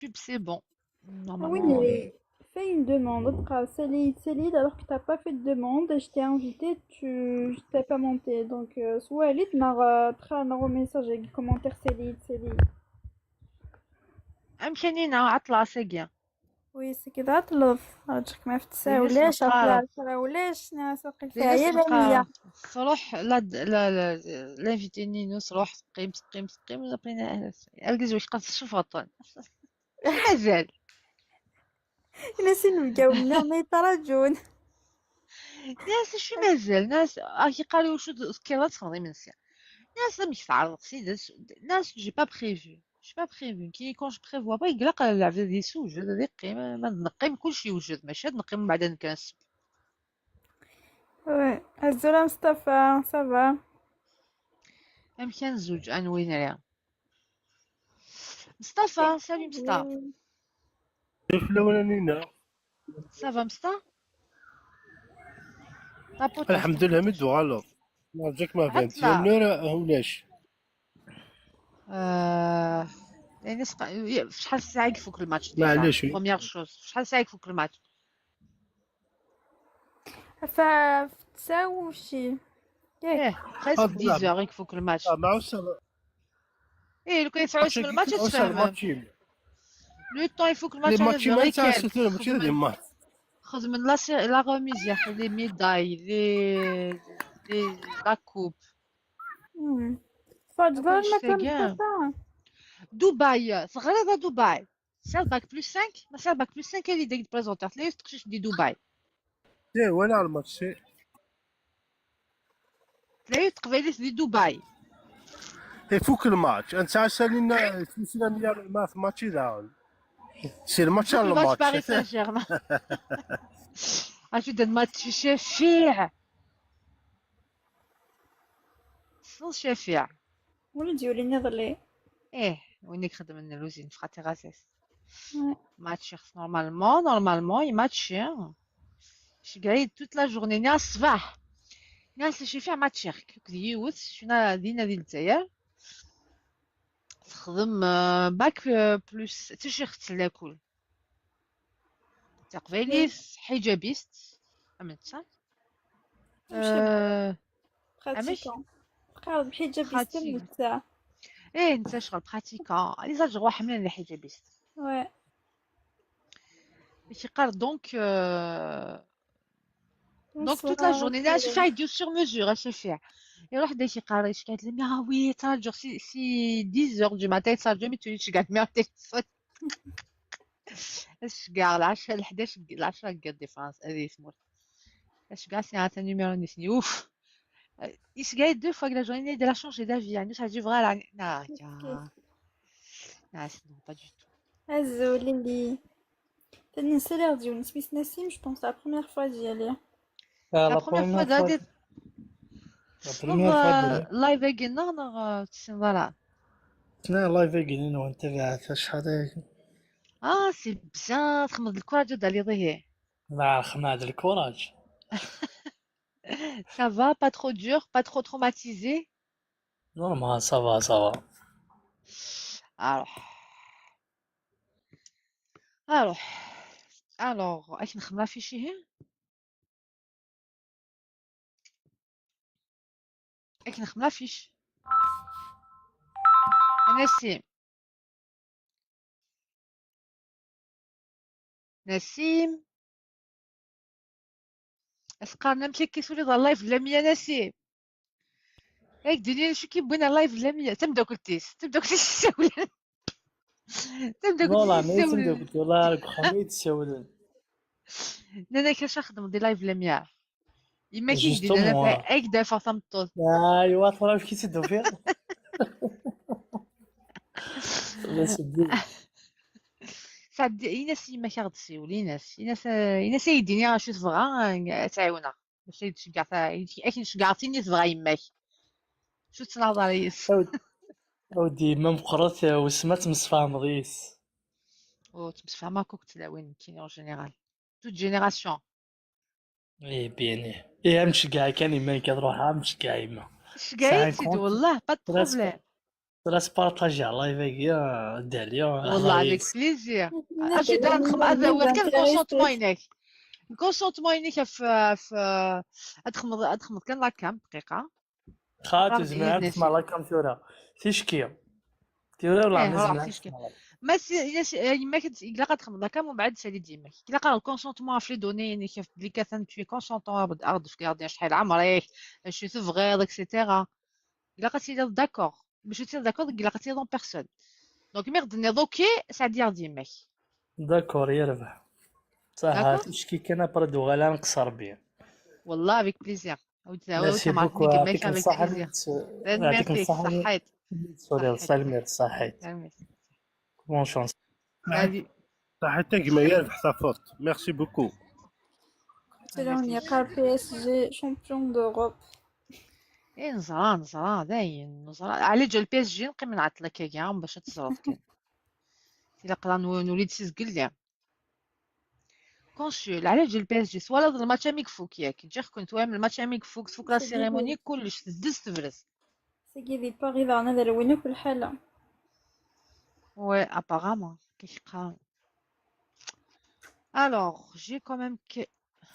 Pub, c'est bon. Ah oui, Normalement. mais fais une demande. C'est Célide, alors que t'as pas fait de demande, je t'ai invité, tu je t'ai pas monté. Donc, soit Elite n'a un message avec commentaire Célide, Célide. أمكانينا عطلة ساقية. Oui, c'est كده عطلت رجعك ما في تسعة ليناس ولاش نقرا. عطلة 10 ولاش ناس وقيل فيها ليناس يا نقرا لميا. صروح لا لا l'invité نينو صروح تقيم تقيم تقيم بقينا أركز واش قص شوف غطان مازال. ناس نبقاو ما يتراجون. ناس شو مازال ناس كي قالوا شو كي تخدم من سي ناس مش تعرض سيدة ناس j'ai pas prévu كي quand je prévois pas يقلق العبد يسوجد هذه قيمة ما نقيم كلشي يوجد ماشي نقيم بعد نكنسل. Oui, Azul Mustafa, ça va? أمكان زوج أنا وين راه مصطفى. Salut مصطفى. كيف الأولانيين؟ Ça va مصطفى؟ tapote. الحمد لله مدو غلط رجعك ما فهمت عطلة. نور ولاش. آه... يعني شحال الساعة يفوك الماتش déjà؟ معليش. Première chose, شحال الساعة يفوك الماتش؟ في تسعة وشي ياك؟ ايه, presque 10 heures يفوك الماتش. مع وصل. ايه لو كان يتعوس من الماتش تفهم le temps يفوك الماتش. les matchs ما يتعسلوا ماشي les matchs. خذ من la remise يا اخي, les médailles, les la coupe. فجر ما كلشي كاع. كان مصطفى. دبي صغيرة دبي سال bac plus 5 ما سال bac plus 5 اللي داك présenter تلاقي تقشش دي دبي. سي ولا على الماتش سي. تلاقي تقبيلت دي دبي. يفوك الماتش انت عسالينا سلسلة ما في ماتش داون c'est الماتش على الماتش باريس الماتش. سان جيرمان عرفتي الماتش شفيع صون شفيع. ولدي ولي نظلي. ايه وينك خدم لنا l'usine في خاطر غاساس ماتش خص normalement يماتشي شقايد toute la journée ناس الصباح ناس شفيع ماتش كذيوت شفنا دينا ديال الجزائر تخدم bac plus تشيخ تلاكل تقبيليس hijabiste أمنت أه pratiquant قاعد بحجاب. Pratique. يستمتع. ايه انت شغل pratiquant les Algérois حملين les hijabistes. Oui. باش يقال donc toute la journée انا شفيع يدير sur mesure شفيع يروح داك يقرا يشكات لي ah oui تراجع c'est 10 du matin تراجع mais تولي تشكات مي تليفون اش كاع العشرة الحداش العشرة كاع différence هذه سمور اش كاع c'est un numéro نيسني ouf يشكاي deux fois la journée il a changé d'avis يعني ça dit vrai لا لا لا non, pas du tout. Azul Lili. تنسى ديال سميت نسيم, je pense la première fois ديالي. La La première fois première fois, غادي la première fois live قلنا نغ voilà. لا live قلنا وانت بعث شحال. اه c'est bien تخمد ال courage دالي ضيه. مع خماد ال courage. Ça va, pas trop dur, pas trop traumatisé? Normal, ça va, ça va. Alors, alors, alors, اش نخدم l'affiche هي؟ اش نخدم l'affiche؟ نسيم نسيم اسقارنا مشي كيسولي ذا live لميا نسيم ياك دنيا شو كيبغينا live لميا تبدا كلتيس تبدا كلتيس تسولن تبدا والله كلتيس ما يتمدى تسولن. قلت والله راك خميت تسولن. انا كاش نخدم des lives لميا يما كيدير Justement. انا اك دافع تمطوط. ايوا طلع واش كيتسدوا فيها الله يسدي. سعد ايناس يما كيغد سيول ايناس ايناس ايناس يديني شو تبغى تعاونا باش تشجع اكن شجعتيني تبغى يماك شو تنهضر يس. اودي ما مقرات وسمات مصفى مضيس. او تمسفهما كوك تلاوين كاين en général toute génération. ايه bien ايه مش كاع كان يما كتروح مش كاع يما. شكايت سيدي والله pas Presque. Problème. لا تبارطاجي على live يا داليا. والله avec plaisir. اجي دار نخدم هذا هو كان ال consentement ينك، ال consentement ينك في ادخمض كان la cam دقيقة. خاطر زمان تسمع la cam ثورة تيشكي تيورا ولا إيه تيشكي ما سي ما كنت إلا قد la cam ومن بعد سالي ديما إلا قال ال consentement في les données يعني كيف بلي كاثن tu es consentant ارض في غادي شحال عمرك شو تبغي et cetera إلا قد سيدي d'accord باش تصير d'accord إلا قد سيدي personne donc مي غدني OK سعدي ديما d'accord يربح صح تشكي كان برد غالا نقصر بيه. والله avec plaisir. merci beaucoup، يعطيك الصحة، يعطيك الصحة. صحيت سلمير صحيت bonne chance. صحيتك ما يربح صافوت. merci beaucoup. سلام يقال PSG champion d'Europe. ايه نزرا نزرا داين نزرا على جال PSG نقيم نعطلك كاع باش تصرف كان إلا قرا نوليد سيزقل consul على جال PSG سوالا الماتش اميك فوك ياك جا كنت وام الماتش اميك فوك تفوك la cérémonie كلش تدز تفرز سيكي دي باري دارنا دار وينو كل حالة. oui apparemment كيقرا alors j'ai quand même que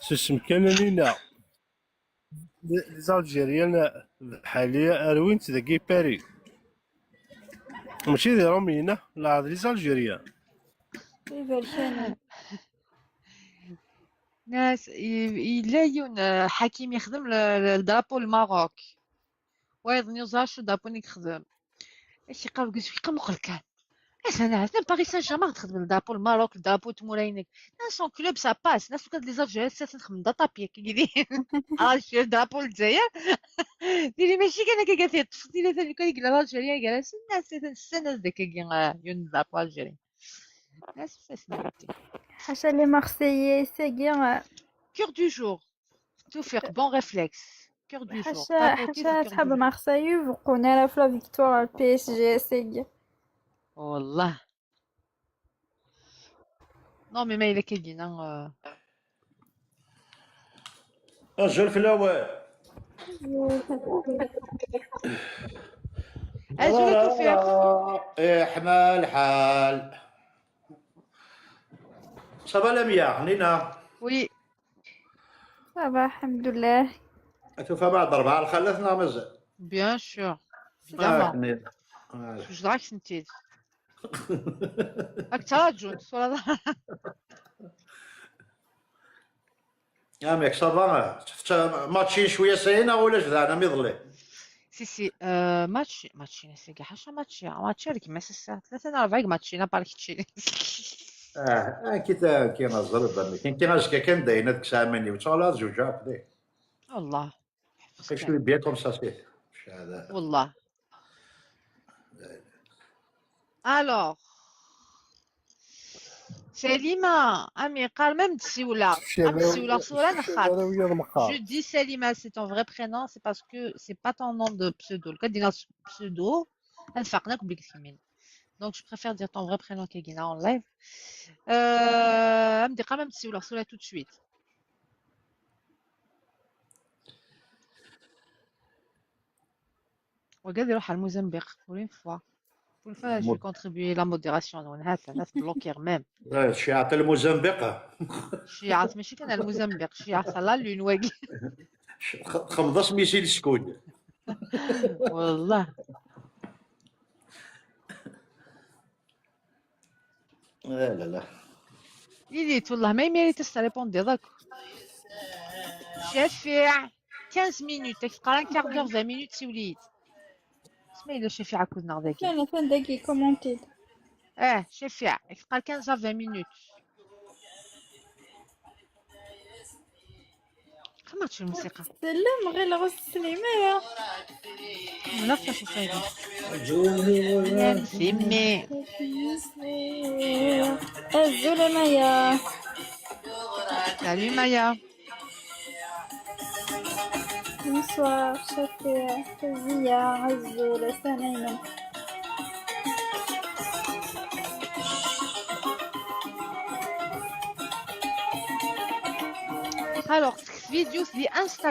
سيسم كان لينا les Algériens حاليا اروين تذكي باري ماشي دي رومينا لا les Algériens. ناس إلا يون حكيم يخدم ال drapeau ال Maroc وايض نيوزاش ال drapeau يخدم اش يقال قلت مقل كان انا عرفنا باريس سان جيرمان تخدم ال drapeau ال Maroc ال drapeau تموراينك ناس son club ça passe ناس كاد les Algériens تخدم دا طابي كي دي شي drapeau الجزائر ديري ماشي كان هكا قالت لي طفلتي ثاني كان يقول l'Algérien قال الناس السنه ذاك يون drapeau algérien ناس فاسنا حاشا les Marseillais ساكي cœur du jour توفيق bon réflexe cœur du jour حاشا حاشا صحاب مارسيي وقونا في la victoire PSG ساكي والله non mais ما الا كاينه اجل في الاول اجل توفيق احنا الحال ça va لميا نينا oui ça va الحمد لله. توفى بعد 4 خلتنا مازال bien sûr évidemment واش راك انت راك تراجل يا ميك ça va ماتشين شويه ساينه ولا جدعنا ميضلي si si ماتش ماتشين سي كاع حاشا ماتشي ماتشي راه كيما الساعه 3 4 ماتشينا بارك تشي كي كي نزل كاين كي نازكا كان داين هذيك الساعه ماني وتشالا زوج عقدي والله شوي bien comme ça c'est هذا والله. alors Salima, Amir, même Tsioula. Je dis Salima, c'est ton vrai prénom, c'est parce que c'est pas ton nom de pseudo. Le cas d'un pseudo, elle fait Donc je préfère dire ton vrai prénom Kegina en live. Me dire quand même Tsioula, Tsioula tout de suite. Regarde, يروح على الموزمبيق pour une fois. Pour une fois, je vais contribuer à la modération. On a bloquer même. شيعة الموزمبيق. شيعة ماشي كان الموزمبيق، شيعة لا لون واقي. 15 missiles Scud. والله. لا لا لا. إليت والله ما يميريت répondre داك. شفيع 15 minutes، تقرا un quart d'heure 20 minutes سي وليد. اسمعي لو شفيع كنا ذاك. لا فين داكي commenté. شفيع تقرا 15 20 minutes. خمرتش الموسيقى. سلام غير لغوص سليمة. لا فاش صايبه. سيمي. الزلمة مايا. Salut Maya. Bonsoir, Chafia, Fazia, Azul, Sanaïma. Alors, vidéo c'est Insta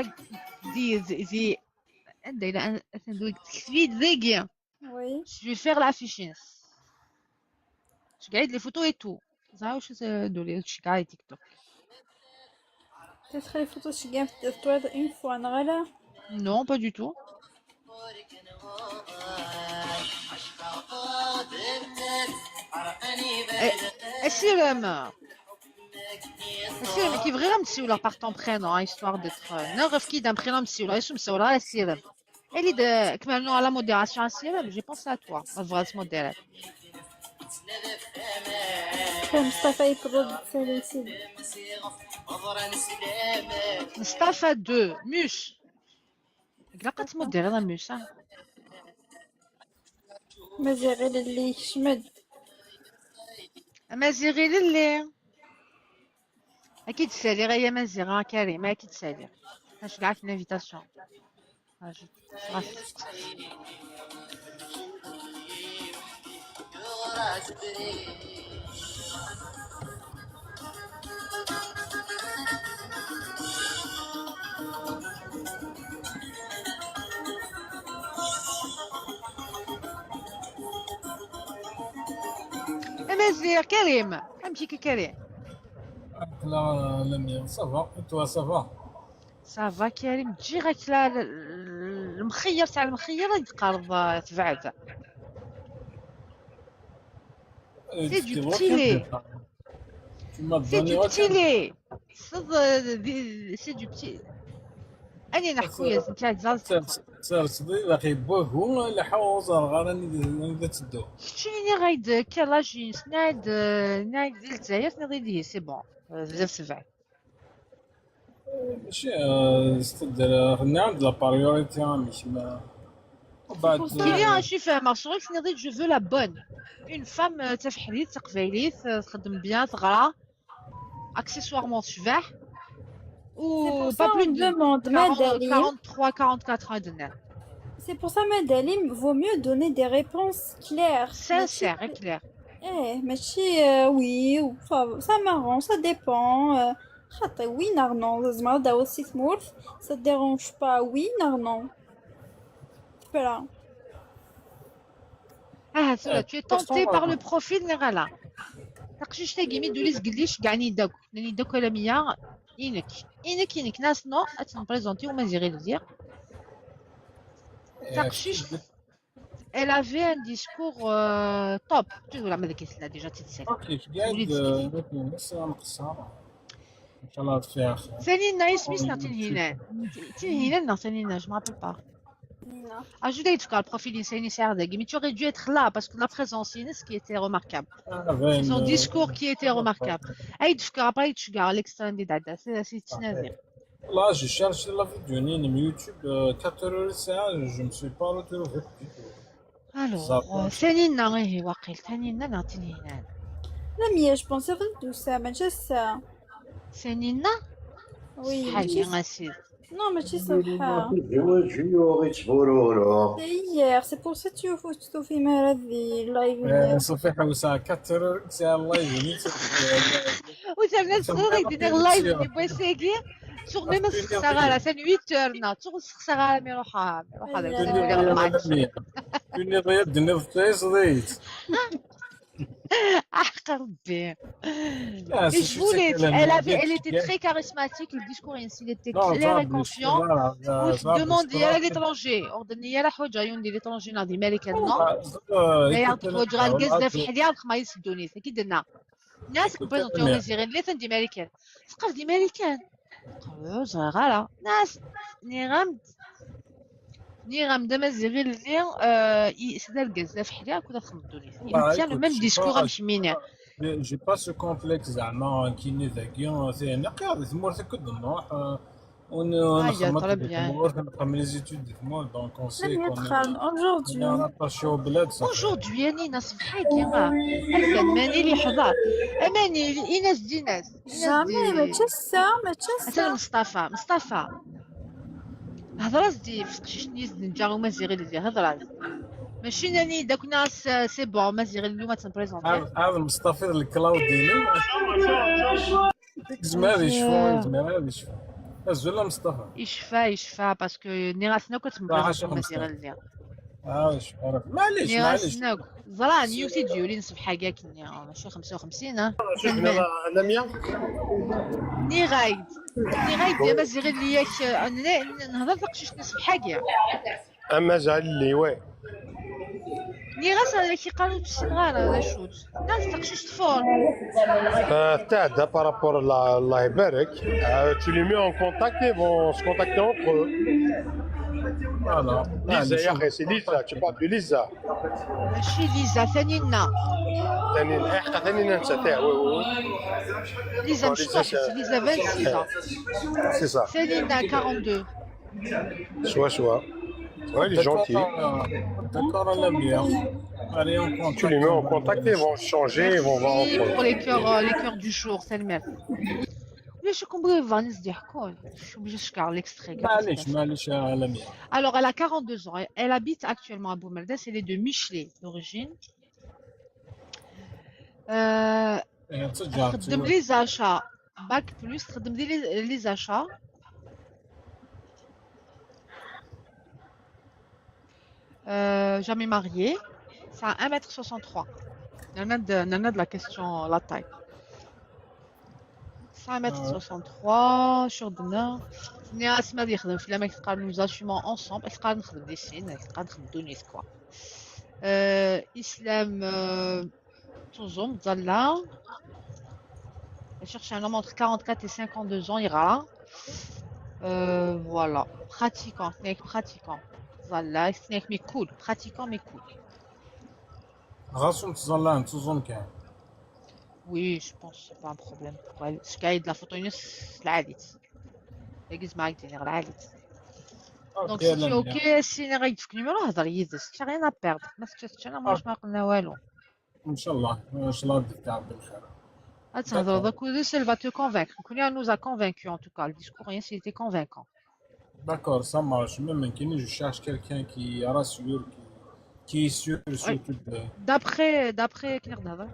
دي دي عندي لا فيديو ذيكي Oui. Je vais faire l'affiche. Je gagne les photos et tout. زعما واش دولي شكاية تيك توك. Peut-être les photos je gagne toi une fois نغلا. Non, pas du tout. السلام السلام كي بغي مسيولا par ton prénom, histoire d'être نعرف كي d'un prénom مسيولا اسم مسيولا السلام. Elle est de كما à la modération السلام, j'ai pensé à toi. بغات modérer. مصطفى يبرد ساليتي. مصطفى 2 موش. قلقت مودير انا موش. مازال اللي شمد. مازيغي للي اكيد سالي غير مازيغا كريم اكيد سالي. اش كاع في l'invitation. مازيغ كريم امشي كريم. لا لميا ça va, toi ça va؟ ça va كريم تجي غاك لا المخير تاع المخير يتقرب تبعد. C'est du petit lait. C'est du petit lait. C'est du petit. أني نحكو يا زنتي عاد سرت باقي بوه لا حوز غير راني تدو. شتيني غايد كلاجين سناد نايد ديال الجزائر نغيد ليه c'est bon بزاف سبع. ماشي ستدير نعم la priorité ماشي ما بعد كيليا شي فاهمة شغل نغيد je veux la bonne une femme تفحليت تقبايليت تخدم bien تغرا accessoirement تشبح ou pas plus de demande 43 44 ans de. C'est pour ça, Madalim, vaut mieux donner des réponses claires. Sincères et claires. Eh, mais si oui, ou ça m'arrange, ça dépend. Oui, non, ça te dérange pas, oui, non. Voilà. Ah, tu es tenté par le profil, Nerala. تقشيش تاقي مي دوليس قليش كاع دوك ناني دوك ولا ميا إنك إنك إنك ناس نو أتنبريزونتي وما زيغي لدير. تقشيش elle avait un discours top. Tu vois, mais qu'est-ce qu'elle a déjà تتسال. اوكي قاعد نص نقصها ان شاء الله فيها خير. ثاني اسمي تنهينا تنهينا ثاني je me rappelle pas. Ah, je l'ai le profil d'Insani Sardeg, mais tu aurais dû être là parce que la présence ce qui était remarquable. C'est son discours qui était remarquable. Aïe, tu après tu gardes l'extrait des data, c'est Tinazir. Là, j'ai cherché la vidéo sur YouTube 4h05, je me suis pas retrouvé du tout. Alors, ثانينا غير واقيل ثانينا نعطيني هنا. لا ميا je pensais غير ça ماشي ça. ثانينا؟ Oui. حاجة غاسيل. Non, ماشي صفحة. زواجي C'est hier, c'est pour ça que tu في هذه ال live. صافي حوسة 4 ساعة ال live. وزعما صغير يدير live اللي بغا يساقي شغل même السخسارة ثاني 8 heures شغل السخسارة مي روحها مي روحها. كوني ضيب دني في حق ربي. Je voulais, elle était très charismatique, le discours il était clair et confiant. وتدوموندي على l'étranger، ordonné على حوايج يوندي l'étranger ناضي امريكان non. حوايج الكاز في حليا ما يسدوني كي درنا. ناس بريزونتيو مزيغين لي دي امريكان. تقف دي امريكان. صغيرة ناس نيغام نيغام دمازيغي اللي سدا الكاز في حليا كنا خمدوني. Il tient le même discours مشمينه. J'ai pas ce complexe زعما كيني ذاكي سي نقيا ثمورت كد نروح ونخدم نخدم les études ثمور donc on sait aujourd'hui aujourd'hui يعني صبحي كيما ماني اللي حضر اماني ايناس ديناس jamais ماشي ça ماشي ça مصطفى مصطفى هضرات دي فقشيش نيز نجا ومازيغي اللي هضرات ماشي ناني داك ناس c'est bon مازيغي اليوم تنبريزونتي. هذا مصطفى الكلاوديني ديك زمان يشفو زمان يشفو الزول مصطفى يشفى يشفى parce que ني راسنا كتبريزونتي مازيغي اللي عاوش عرف معليش ني معليش غاسناك زرا نيوتي ديولي نصف حاجة كني ماشي 55 ها شوف لميا ني غايد ني غايد يا مازيغ اللي ياك انا نهضر تقشيش نصف حاجة اما زعل لي وي ني غاس هذا كيقالوا بالسنغال هذا شوت ناس تقشيش تفور تعدى par rapport الله يبارك. Tu les mets en contact et vont se contacter entre eux. Voilà. Lisa يا اخي c'est Lisa, tu parles de Lisa. ماشي ليزا ثاني لنا ثاني حقا ثاني ننسى تاع oui oui ليزا مش طاحت ليزا 26 c'est ça. ثاني لنا 42 سوا سوا. Ouais, il est gentil. D'accord, Lamia. Allez, on compte. Tu les mets en contact et ils vont changer, ils vont voir Merci entre pour eux. les cœurs du jour سلمى علاش كون فانيس يحكون je suis obligée de l'extrait. معليش معليش يا لميا. Alors, elle a 42 ans. Elle habite actuellement à Boumerdès. Elle est de Michelet, d'origine. Euh, إيه، تجار تخدم les achats. Bac plus, تخدم les achats. Jamais mariée. Ça a 1m63. Nana de la question, la taille. 1m63, شردنا. ني اسماء اللي يخدم في لما كتقال nous assumons ensemble كتقال نخدم دي سين كتقال نخدم دونيت كوا. اسلام توزوم تزلا. Elle cherche un homme entre 44 et 52 ans, ira. Voilà. Pratiquant, mec pratiquant. Voilà, mais cool. Pratiquant, mais cool. غاسون تظلان تظن كان. Oui, je pense que c'est pas un problème pour elle. Ce de la photo, العاليت. لقيت معاك دينير العاليت. Donc si tu es ok, si نغيد في numéro هضر يدس. Tu n'as rien à perdre. ما سكتش انا ما قلنا والو. ان شاء الله ان شاء الله بدك تعب بالخير. Attends, donc elle va te convaincre. Kounia nous a convaincus en tout cas. Le discours, rien, c'était convaincant. D'accord, ça marche. Même كاين je cherche quelqu'un qui rassure, qui est sûr surtout de D'après كي نهضر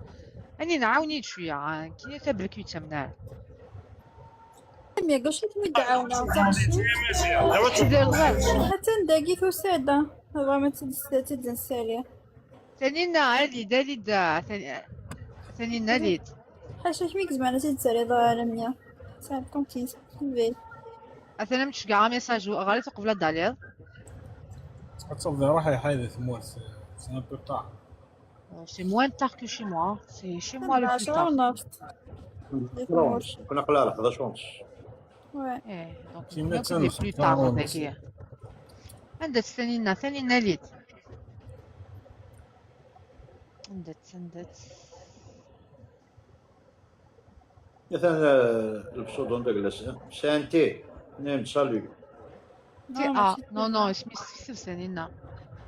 اني نعاوني شويه كي تبلك يتمنى ميا قاش تمدعونا حتى نداقي ثوسادة هذا ما تدنسالي ثاني نا اليد ثاني نا اليد حاشا شميك زعما تدسالي ضا لميا ساعة كونتي سبي اثنا مش كاع ميساج غالي قبل دالير تصدق راح يحيد ثمورت c'est un peu tard. C'est moins tard que chez moi. C'est chez moi le plus tard. ونص كنا قلال 11 ونص. Ouais. ايه donc كيما c'est plus tard هذاك عندك ثاني نا ثاني نا ليد عندك مثلا ال pseudo داك c'est un T نعم salut. T ا non non اسمي ثاني نا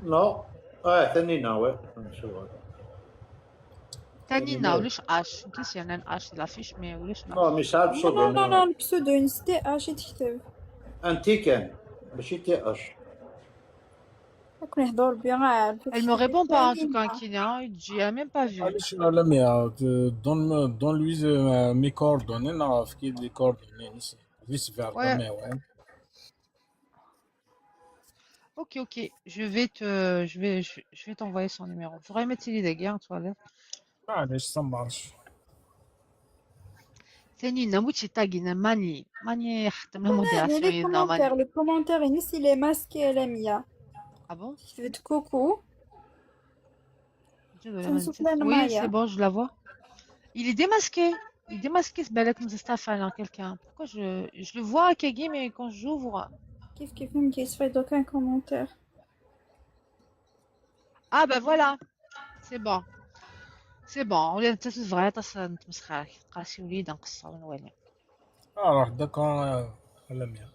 non اه ثاني نا oui ثاني نا ولاش اش كيس يعني اش l'affiche mais ولاش non mais ساعات non pseudo non non ال pseudo نس T H تكتب un T كان ماشي T H. كون يهضر بيان عارف. Elle me répond pas en tout cas, Kina. J'ai même pas vu. معليش يا لميا donne donne lui mes coordonnées نعرف كي les coordonnées vice versa. Ouais. Mais ouais. Ok. Je vais te, je vais, je, je vais t'envoyer son numéro. Faudrait mettre les gars, toi là. معليش ça marche. ثاني نموت تاغينا ماني ماني خدم la les modération يدنا ماني. commentaires, le commentaire إنس il est masqué لميا. Ah bon? كتبت coucou. Oui, c'est bon, je la vois. Il est démasqué. Il est démasqué, ce balak Mustafa, quelqu'un. Pourquoi je le vois à Kagi, mais quand j'ouvre. كيف كيف ما كيصفي aucun commentaire. Ah ben voilà. C'est bon. C'est bon. ولا انت تفغي نتمسخر قاسي وليد نقصر ونولي. اه روح d'accord لميا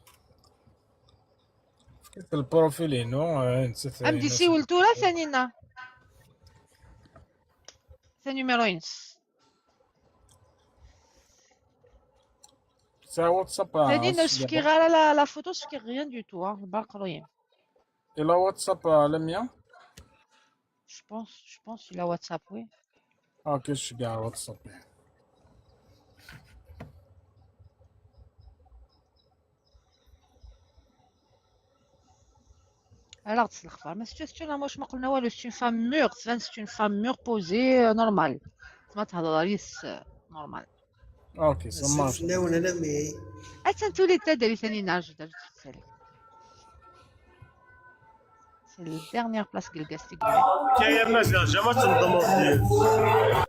فكرت ال profil نو نسيت. ام دي سي ولتو لا ثاني نا. ثاني numéro ينس. سا واتساب. ثاني نسفكي غير la photo سفكي rien du tout hein باقرين. الى واتساب لميا. Je pense il a WhatsApp, oui. اه كاش كاع واتساب. راه تسلخفر ما ستو انا واش ما قلنا والو c'est une femme mûre تبان c'est une femme mûre posée normale ما تهضريش normale OK ça marche. لا لا mais اتن تولي تدري ثاني ناج درت تسالي c'est la dernière place كلكاستي كاين مازال jamais تنضموا.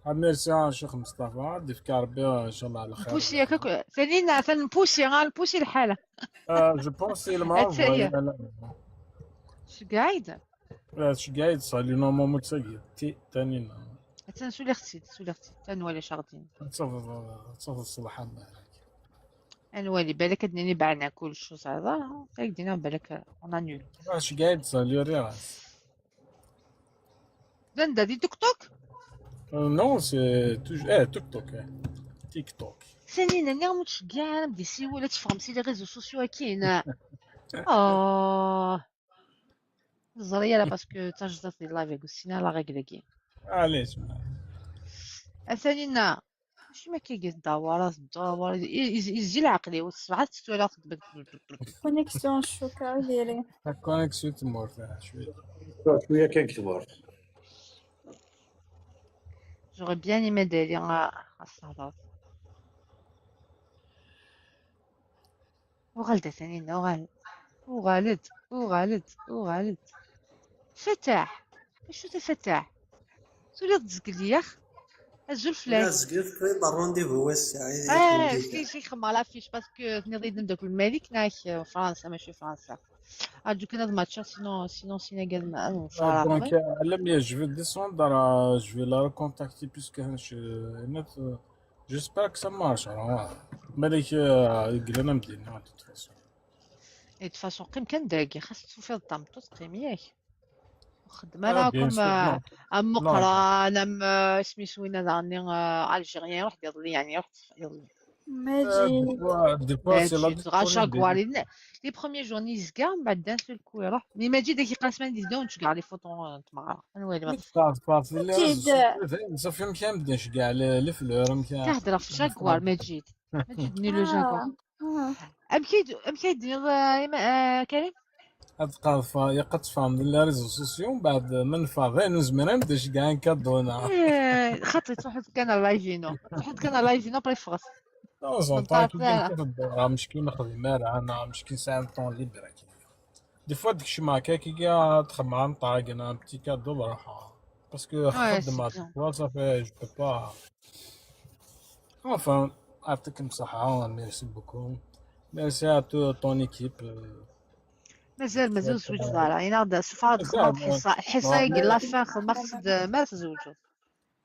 ميرسي شيخ مصطفى ديفك ربي ان شاء الله على خير. نبوسي هكاك ثاني نبوسي غنبوسي الحاله. je pense المرض. شقايد شقايد صالي normalement تساقي تي ثاني. تنسولي اختي تسولي اختي تنوالي شاردين تصف الصباح. نوالي بالك دنيني بعنا كل شو هذا دينا بالك on annule. شقايد صالي ريراس دندا دي توك توك. non c'est toujours اه توك توك تيك توك. ثاني انا متشجع بدي سي ولا تفهم c'est les réseaux sociaux كاين اه زريا لا parce que تجدت لي live قلت la règle كي علاش ثاني ماشي ما كيقيس الدوارات الدوار يزي العقلي والسبعة تستوى خدمت connexion الشوكة ديالي connexion تمور شويه شويه كان كتبور. J'aurais bien aimé d'aller à الصهدات وغلطة ثاني وغال وغلط وغلط وغلط فتاح شو تفتح تولي تزقل ياخ الزول فلاك لا زقلت قريب ال rendez-vous الساعة. اه شي خمر l'affiche parce que نريد ندوك الملك ناك فرنسا ماشي فرنسا دوك هذا الماتش sinon sinon سينيغال donc لم je vais descendre je vais la recontacter puisque j'espère que ça marche. مالك قلنا مدينة de toute façon. et façon قيم كان داكي خاص توفي الطامطو تقيم ياك خدمة راكم ام مقران ام سميتو وين راني algérien روح يضلي يعني روح يضلي ماجد des fois c'est la جاكوار les premières journées يزكا من بعد d'un seul coup يروح mais ماجد كي قال سمان ديزدون كاع les photos تمغرا نوالي صافي ما كنبداش كاع les fleurs تهضر في جاكوار ماجد ماجد ني le jaguar امكيد كريم هاد يقد تفهم les réseaux sociaux من بعد من فاضي نزمر نبداش كاع نكادونا خاطر تروح كان لايفينو تروح كان لايفينو بريفرس دون طون كي مشكل نخدم انا مشكل ساعة temps libre des fois داكشي ما كي كاع تخدم عن طاق انا petit cadeau بروحها parce que خدمة صافي je peux pas. Enfin يعطيكم الصحة merci beaucoup merci à ton équipe. مازال مازال زوج دار انا غدا سفارة خدمت حصة حصة la fin خدمت ما تزوجوا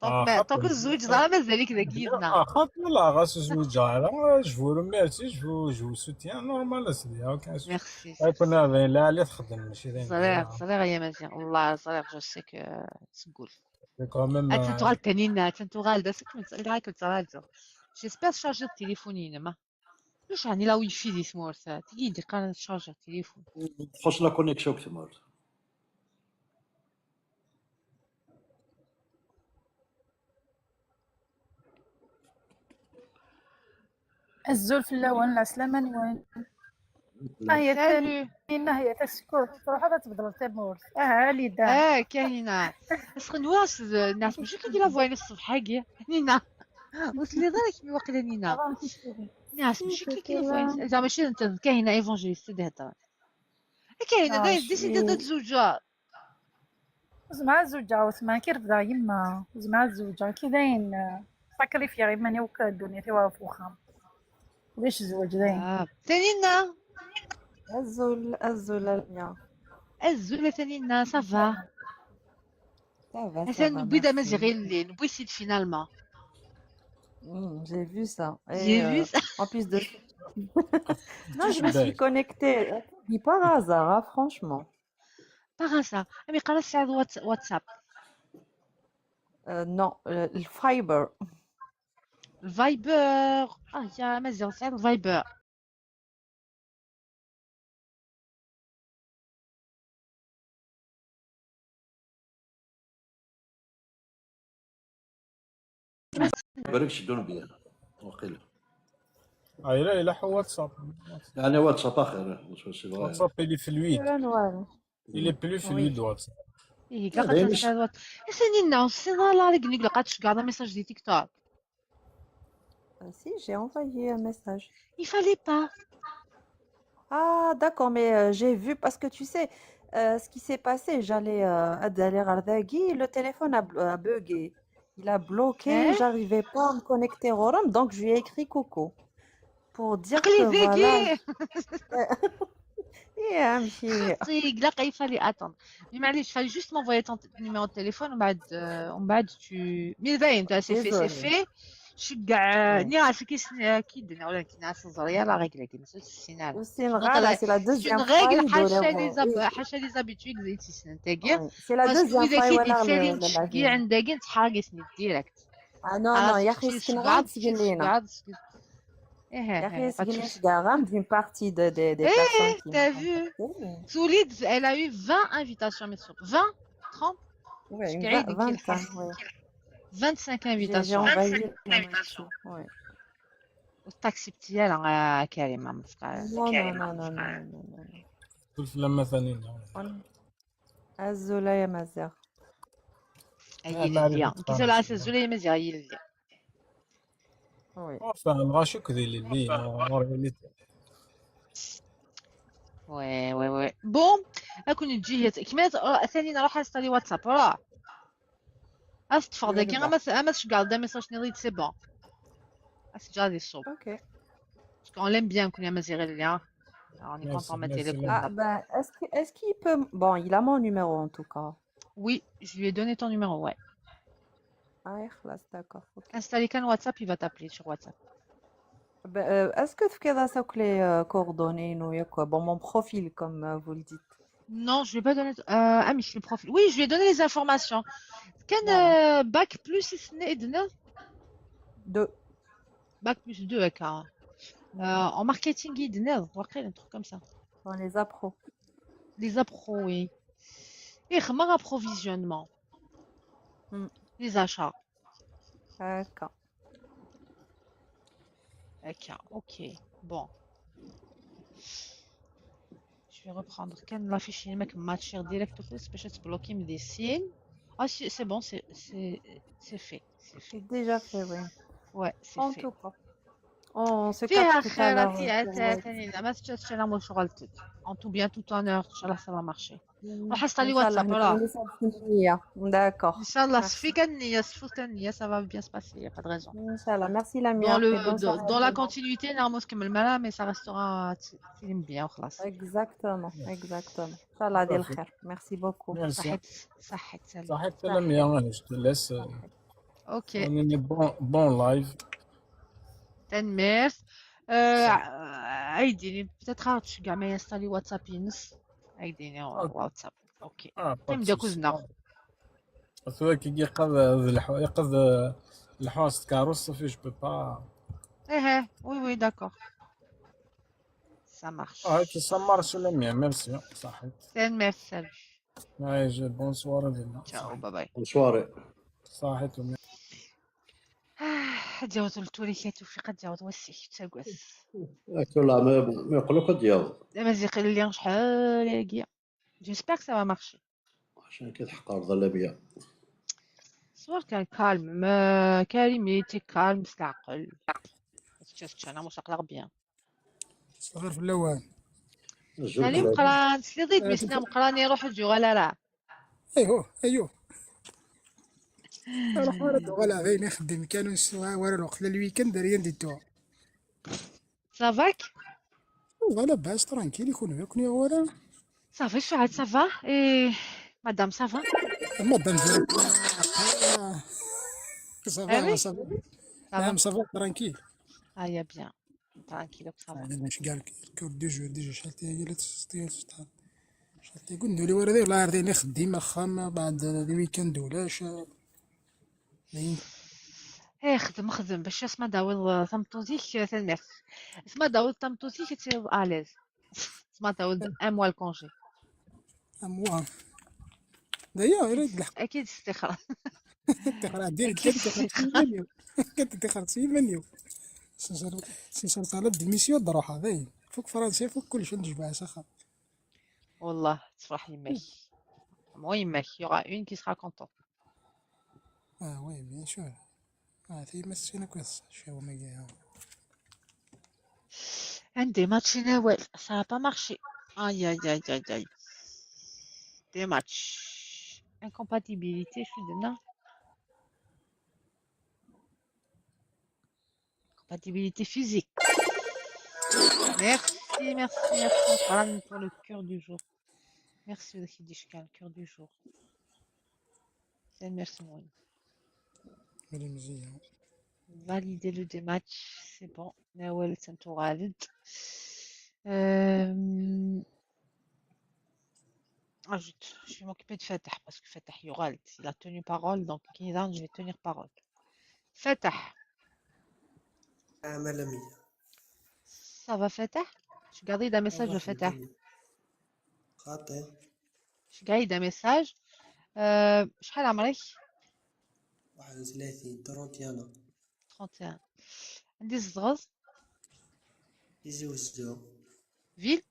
donc الزوج دار مازال كذا كيدنا خاطر والله غاس زوج دار je vous remercie je vous soutiens normal سيدي ميرسي. كنا لا اللي تخدم ماشي صغير صغير يا مازيغ والله صغير je sais que تقول تنتوغال تانينا تنتوغال داسك كنت j'espère charger التليفون ما واش يعني la wifi دي ثمورث تيجي قال charger التليفون تخص la connexion تمورث. الزول في الاول العسلامة نوين هي ثاني هي تسكر تروح تبدل تمورث اللي دا كاينه سخنواس الناس ماشي كي لا فوين الصبح كي نينا وصلي دارك مي واقيلا نينا ناس ماشي كي كي لا زعما ماشي انت كاينه évangéliste تهضر كاينه داير décidé تزوجها زعما الزوجة وثمان كي رفضها يما زعما الزوجة كي داين sacrifier يماني وك الدنيا تيوا فوخام ليش الزواج داين ثانينا الزول الزول ميا الزول ثانينا ça va ça va. حسن بدا مازال اللي نبوسيت finalement. J'ai vu ça. J'ai vu ça. En plus de non, je me suis connectée. Ni par hasard, hein, franchement. Par hasard. Mais quand c'est WhatsApp. Non, le Viber. Viber. Ah, il y a mais c'est le Viber. بالك شدون بيا وقيل. لا لا هو واتساب. يعني واتساب اخر c'est vrai. واتساب il est fluide. Il est plus fluide واتساب. إيه قاعد تسأل سنين سنين لا ريك قاعد تشقع message دي تيك توك. Si, j'ai envoyé un message. Il fallait pas. Ah, d'accord, mais j'ai vu parce que tu sais, ce qui s'est passé, j'allais aller à Dagui, le téléphone a bugué. Il a bloqué, j'arrivais pas à me connecter au Rome, donc je lui ai écrit coucou pour dire que voilà. إيه أمشي. لا il fallait attendre. Mais معليش, fallait juste m'envoyer ton numéro de téléphone ومن بعد tu mais باين c'est fait, c'est fait. شقع ني كي كي درنا ولا كي ناس زريا la règle كي السينال. C'est une règle, c'est la deuxième fois. règle حاشا les habitués زيد سنين تاكي. C'est la deuxième fois ولا كي عندك تحرق سنين direct. Ah non non يا اخي سكن غاد سكن لينا. يا اخي سكن غام d'une partie des personnes qui t'as vu Soulid, elle a eu 20 invitations 20 30. Ouais, 25, ouais. 25 invitations. J'ai envoyé 25 invitations. وتاكسبتي على كريمة. Non non non non. لما ثانيين. الزولا يا مازيغ. يليا كيسول الزولا يا مازيغ يليا. Oui. Enfin, الغاشي كذي اللي oui oui oui bon اكون تجي كيما ثاني نروح installer واتساب راه استفر داك اما تشقع دا message نيض c'est bon اسجا دي الصوب. OK. Parce qu'on l'aime bien qu'on ait Mazir Elia. On est content de mettre les Ah ben, est-ce qu'il peut. Bon, il a mon numéro en tout cas. Oui, je lui ai donné ton numéro, ouais. Ah, خلاص, d'accord. Okay. Installer كان WhatsApp, il va t'appeler sur WhatsApp. Ben, est-ce que tu as les coordonnées, quoi? Bon, mon profil, comme vous le dites. Non, je lui ai pas donné. Ah, mais le profil. Oui, je lui ai donné les informations. Quel bac plus 2. Bac plus 2, d'accord. En marketing, un truc comme ça. Dans les appros. Les appros, oui. Et comment approvisionnement. Les achats. D'accord. D'accord, ok. Bon. Je vais reprendre. Quand la fiche mec match direct باش تبلوكي من des signes. Ah, c'est bon, c'est fait. C'est déjà fait, oui. Ouais, c'est en fait. Tout cas. On se capte tout à l'heure. En tout bien, tout honneur, إن شاء الله, ça va marcher. راح installer WhatsApp, voilà. D'accord. إن شاء الله, ça va bien se passer, il n'y a pas de raison. إن شاء الله, merci Lamia. Dans la continuité, normalement, mais ça restera bien, خلاص. Exactement, exactement. إن شاء الله, دير الخير. Merci beaucoup. Merci. صحت صحت Lamia, je te laisse. Ok. On est bon live. تنميرت ايديني peut-être تشقع ما ينستالي واتساب ينس ايديني واتساب OK نبدا كوزنا ثوا كي يقض يقض الحواس كاروس صافي je peux pas. ايه oui oui d'accord, ça marche. اه ça marche لميا merci صحيت. تنميرت salut. هاي bonne soirée. ciao bye bye. Bonne soirée. صحيت. دياوز التوريكات توفيق دياوز وسي تاكواس لا ما يقولوك دياوز مازال لي شحال هاكيا. J'espère que ça va marcher. عشان كتحقر ظلامية. الصور كان calme ما كريم était calme مستعقل. انا مستقلق bien. صغير في الاول. سليم قران سليضيت بسنا مقراني روح الجو لا لا. ايوه ايوه. روح ورا ولا غير نخدم كانوا ورا الوقت ال week-end ريان ديتوها. ça va ك؟ والله لاباس tranquille يكون يكون يا ورا. صافي سعاد ça va et madame ça va؟ madame ça va ça va نعم ça va tranquille. هيا bien tranquille ça va. ماشي كاع cours de jour déjà شحال تاهي شحال تيقول ندولي ورا والله راه نخدم خام بعد ال week-end ولاش. ايه خدم خدم باش اسما داوض ثمطوتيك ثنميرت اسما داوض ثمطوتيك تصير à l'aise اسما داوض un mois ال congé un mois d'ailleurs يريد الحق اكيد استخرا تخرا دير كنت تخرا سي منيو. سنسال طالب démission نروح هذاين فوق فرنسا فوق كل شيء نجمع سخا. والله تفرح يماك. Moi يماك, il y aura une qui sera contente. اه oui bien sûr. اه ثي مسينا كويس شو ما جا. عندي ماتش نوال, ça a pas marché. Aïe aïe aïe aïe aïe. Des matchs. Incompatibilité, je suis dedans. Compatibilité physique. Merci, merci, merci. Voilà pour le cœur du jour. Merci, Dishka, le cœur du jour. C'est merci, moi. ملي مزيان. Valider le dématch, c'est bon. Nawel Santouralid. Ah, je vais m'occuper de Fatah parce que Fatah Yoral, il a tenu parole, donc Kinizan, je vais tenir parole. Fatah. عمل. Ça va Fatah? Je gardais un message de Fatah. خاطئ. Je garde un message. شحال عمرك؟ 31 31. 31. عندي الزغز. تيزي وزدو. Ville?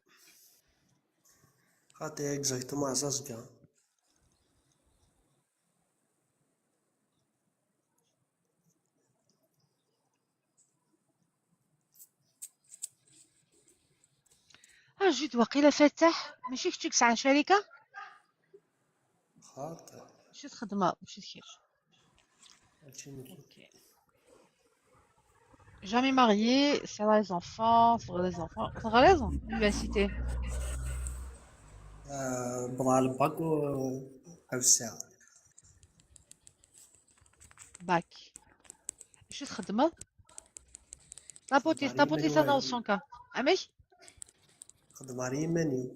خاطئ exactement عزازقة. اه جيت وقيلة فاتح ماشي كنت عن شركة؟ خاطئ. مشيت خدمة مشيت خير. هادشي ممكن. Ok. Jamais marié, ça va les enfants, ça va les enfants. Ça va les enfants, université. آه، بضع الباك و الساعة. Bac. مشيت خدمة. خدم طابوتي على طابوتي يماني سنة واي. وسونكا. أمي؟ خدم على يماني.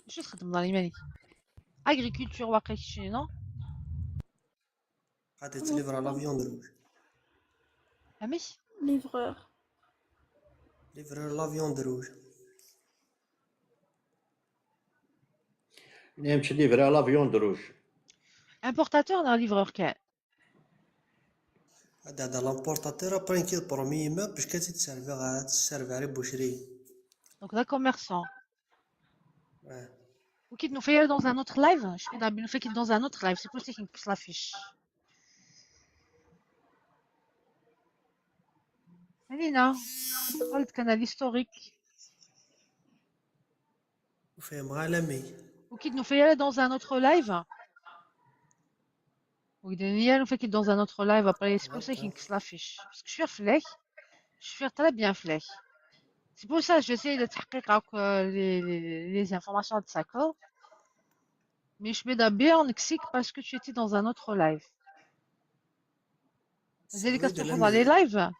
مشيت خدمة دار يماني. Agriculture واقع شي non؟ غادي تليفر la viande rouge. أمي؟ Livreur. Livreur la viande rouge. نمشي livrer la viande rouge. Importateur dans livreur كان. هذا هذا l'importateur après كي premier ما باش كتسيرفي غا تسيرفي على boucherie. Donc là commerçant. اه. Ou qui nous fait dans un autre live. Je suis nous fait qu'il dans un autre live. C'est possible qu'il nous l'affiche. Alina, قلت canal historique. وفهم عالمي. Ou qui nous fait dans un autre live. Ou Daniel nous fait qu'il dans un autre live après. C'est pour ça qu'il nous l'affiche. Parce que je suis flech. Je suis très bien flech. C'est pour ça que j'essaie de تحقيق les informations de ça. Mais je mets d'abord en exik parce que tu étais dans un autre live. مازال كتروحوا dans les lives؟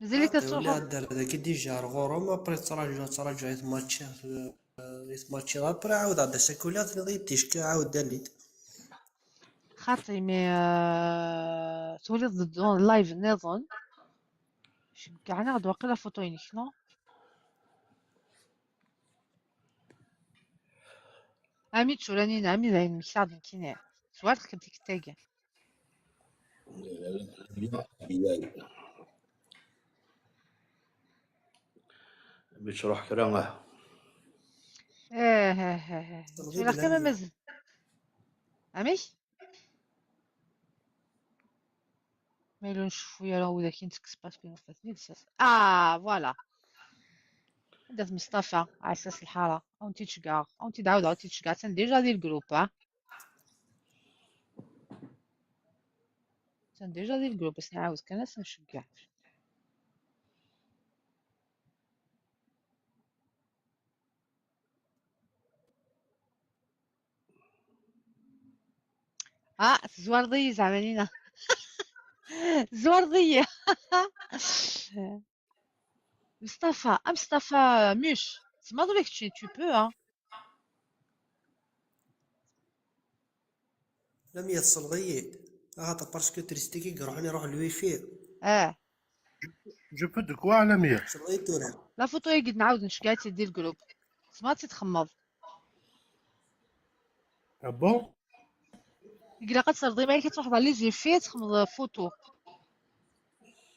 مازال كتروحوا؟ ولا دار هذاك déjà غورهم après تراجع تراجع يتماتشي يتماتشي après عاود عاد ساكولات نضي تيشكا عاود داليت. خاطري mais تولي ضد live نظن كاع ناخد واقيلا photo ينك non؟ عمي تشولاني عمي زين مكساد كيني سوات خدمتك تاكا. باش تروح كرا. اه اه اه اه كما مازال عمي ميلو نشوفو يا وذا كي نتكس parce que نفاتني اه voilà عندك مصطفى على اساس الحاره او انت تشكا او انت تعاود او تشكا تن déjà ديال ال groupe تن déjà ديال ال groupe بس نعاود كان نشكع. اه زوردية زعما لينا زوردية. مصطفى مصطفى مش تسمى دوك tu peux hein. لم يتصل غيد هذا parce que تريستي كي يروح يروح الويفي. اه je peux de quoi على مية. تصل تورا la photo يقد نعاود نشكا تدي ال groupe تسمى تتخمض. Ah bon. إلا قد ترضي معاك تروح على les effets تخمض photo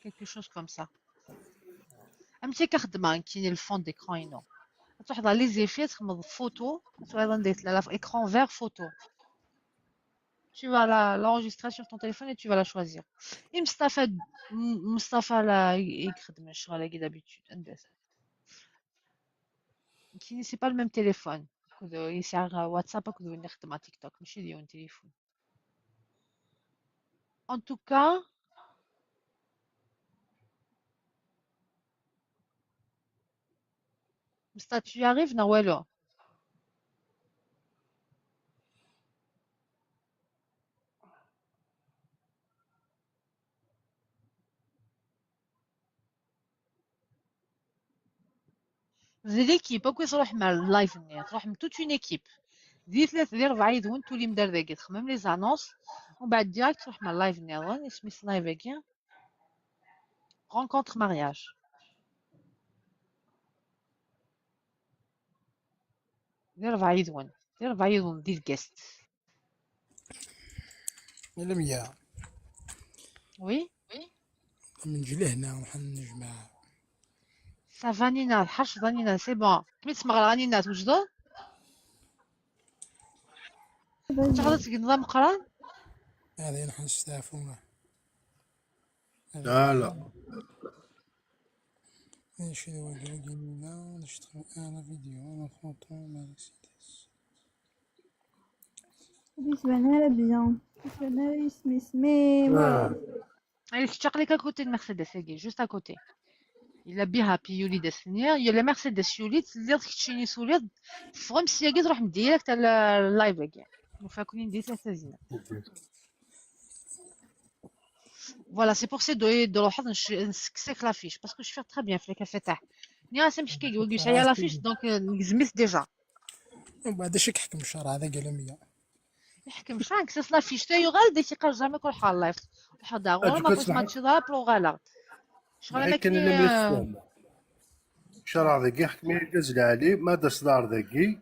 quelque chose comme ça. أمتى كخدمة كاين ال fond d'écran ينو تروح على les effets تخمض photo تروح ندير لا écran vert photo. Tu vas l'enregistrer sur ton téléphone et tu vas la choisir. Et Mustafa là, يخدم الشغل كي d'habitude. كاين c'est pas le même téléphone. يسعى واتساب كذا نخدم على تيك توك ماشي ديال تليفون. En tout cas, Mustafa, tu y arrives, Nawelo. L'équipe, أكو تروح مع ال live ني تروح من toute une équipe. دي ثلاث دي ربعة يدون تولي مدار ذاك تخمم les annonces ومن بعد direct تروح مع ال live ني اسمي live كي rencontre mariage. دي ربعة يدون دي ربعة يدون دي ال guest. لميا oui من نجي لهنا ونحن نجمع. ça va نينا حرش نينا c'est bon. كمي تسمع نينا توجدو تقدر تلقى نظام قران هذا نحن نستعفونا. لا لا ماشي دابا نشتغل انا فيديو انا فوتو مرسيدس. يتبان bien يتبان اسمي اسمي. Elle est à côté de Mercedes, elle est juste à côté. Il a bien happy يوليد السنير يا لا مرسيدس يوليد اللي تشيني سوليد فغم سياكي تروح direct على ال live كاع وفاكوني ندير ثلاثة زينة. Voilà, c'est pour ça de روح نسكسك l'affiche parce que je fais très bien في الكافي تاع ني راسي مش كي شايا l'affiche donc نزمت déjà. ومن بعد شك حكم الشهر هذا قال ميا يحكم شحال نكسس l'affiche تاعي غير داك يقرا jamais كل حال live حدا غير ما بغيت ماتشي ضرب غالا شغل ما كاين شرع ذكي حكمي الجزل علي ما داس دار ذكي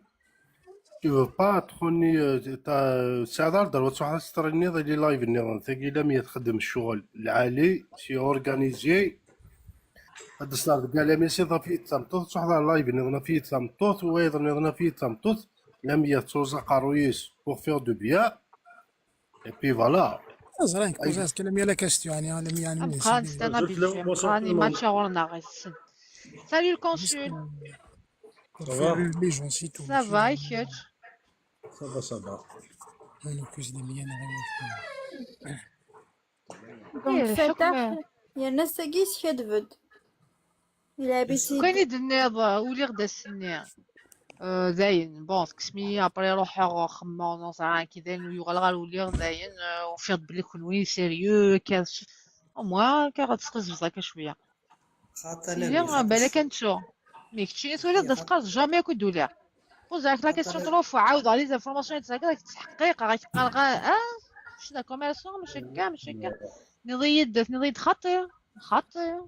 tu veux pas تخوني ساعة دار وتروح تسترني ذي live النظام ثقي لم يتخدم الشغل العالي c'est organisé هاد الصار قال لم يصير في تمطوط تروح live النظام في تمطوط وأيضا النظام في تمطوط لم يتوزع قرويس pour faire du bien et puis voilà. زرانك بوزاس كلام يا la question يعني لم يعني أبقى نستنى بيجي ماتش غورنا غير. Salut le consul. Ça va? Les gens, c'est tout. Ça va, écoute. Ça va, ça va. Donc فتح يا الناس كيس كدفد يلعب كاين يدني ولي غدا السنير داين bon كسمي après روح خما نون كي داين ويغال غال ولي داين وفيض بلي كون sérieux كاس au moins كي غتسقز هكا شويه. خاطر بالك انتو mais كتشيني تولي تسقز jamais كو دولار pose la question trois fois عاود على les informations تاعك تحقيق غتبقى غا شنو commerçant ماشي كاع ماشي كاع نضيد خطير خطير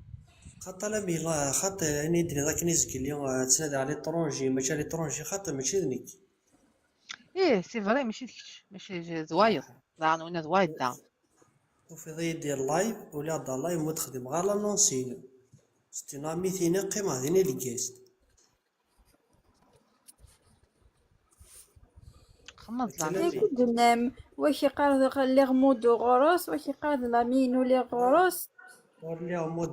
خاطر لا مي خاطر يعني دري ذاك نيزك اليوم تسند على l'étranger ماشي على l'étranger خاطر ماشي ذنيك. ايه c'est vrai ماشي ديك ماشي زوايد ضاع زوايد دا وفي ذي دير live ولا دا live ما تخدم غير l'annonce c'est une amie ثينا قيمة ذيني ال guest خمض لامي واش يقال لي غمودو غروس واش يقال لامينو لي غروس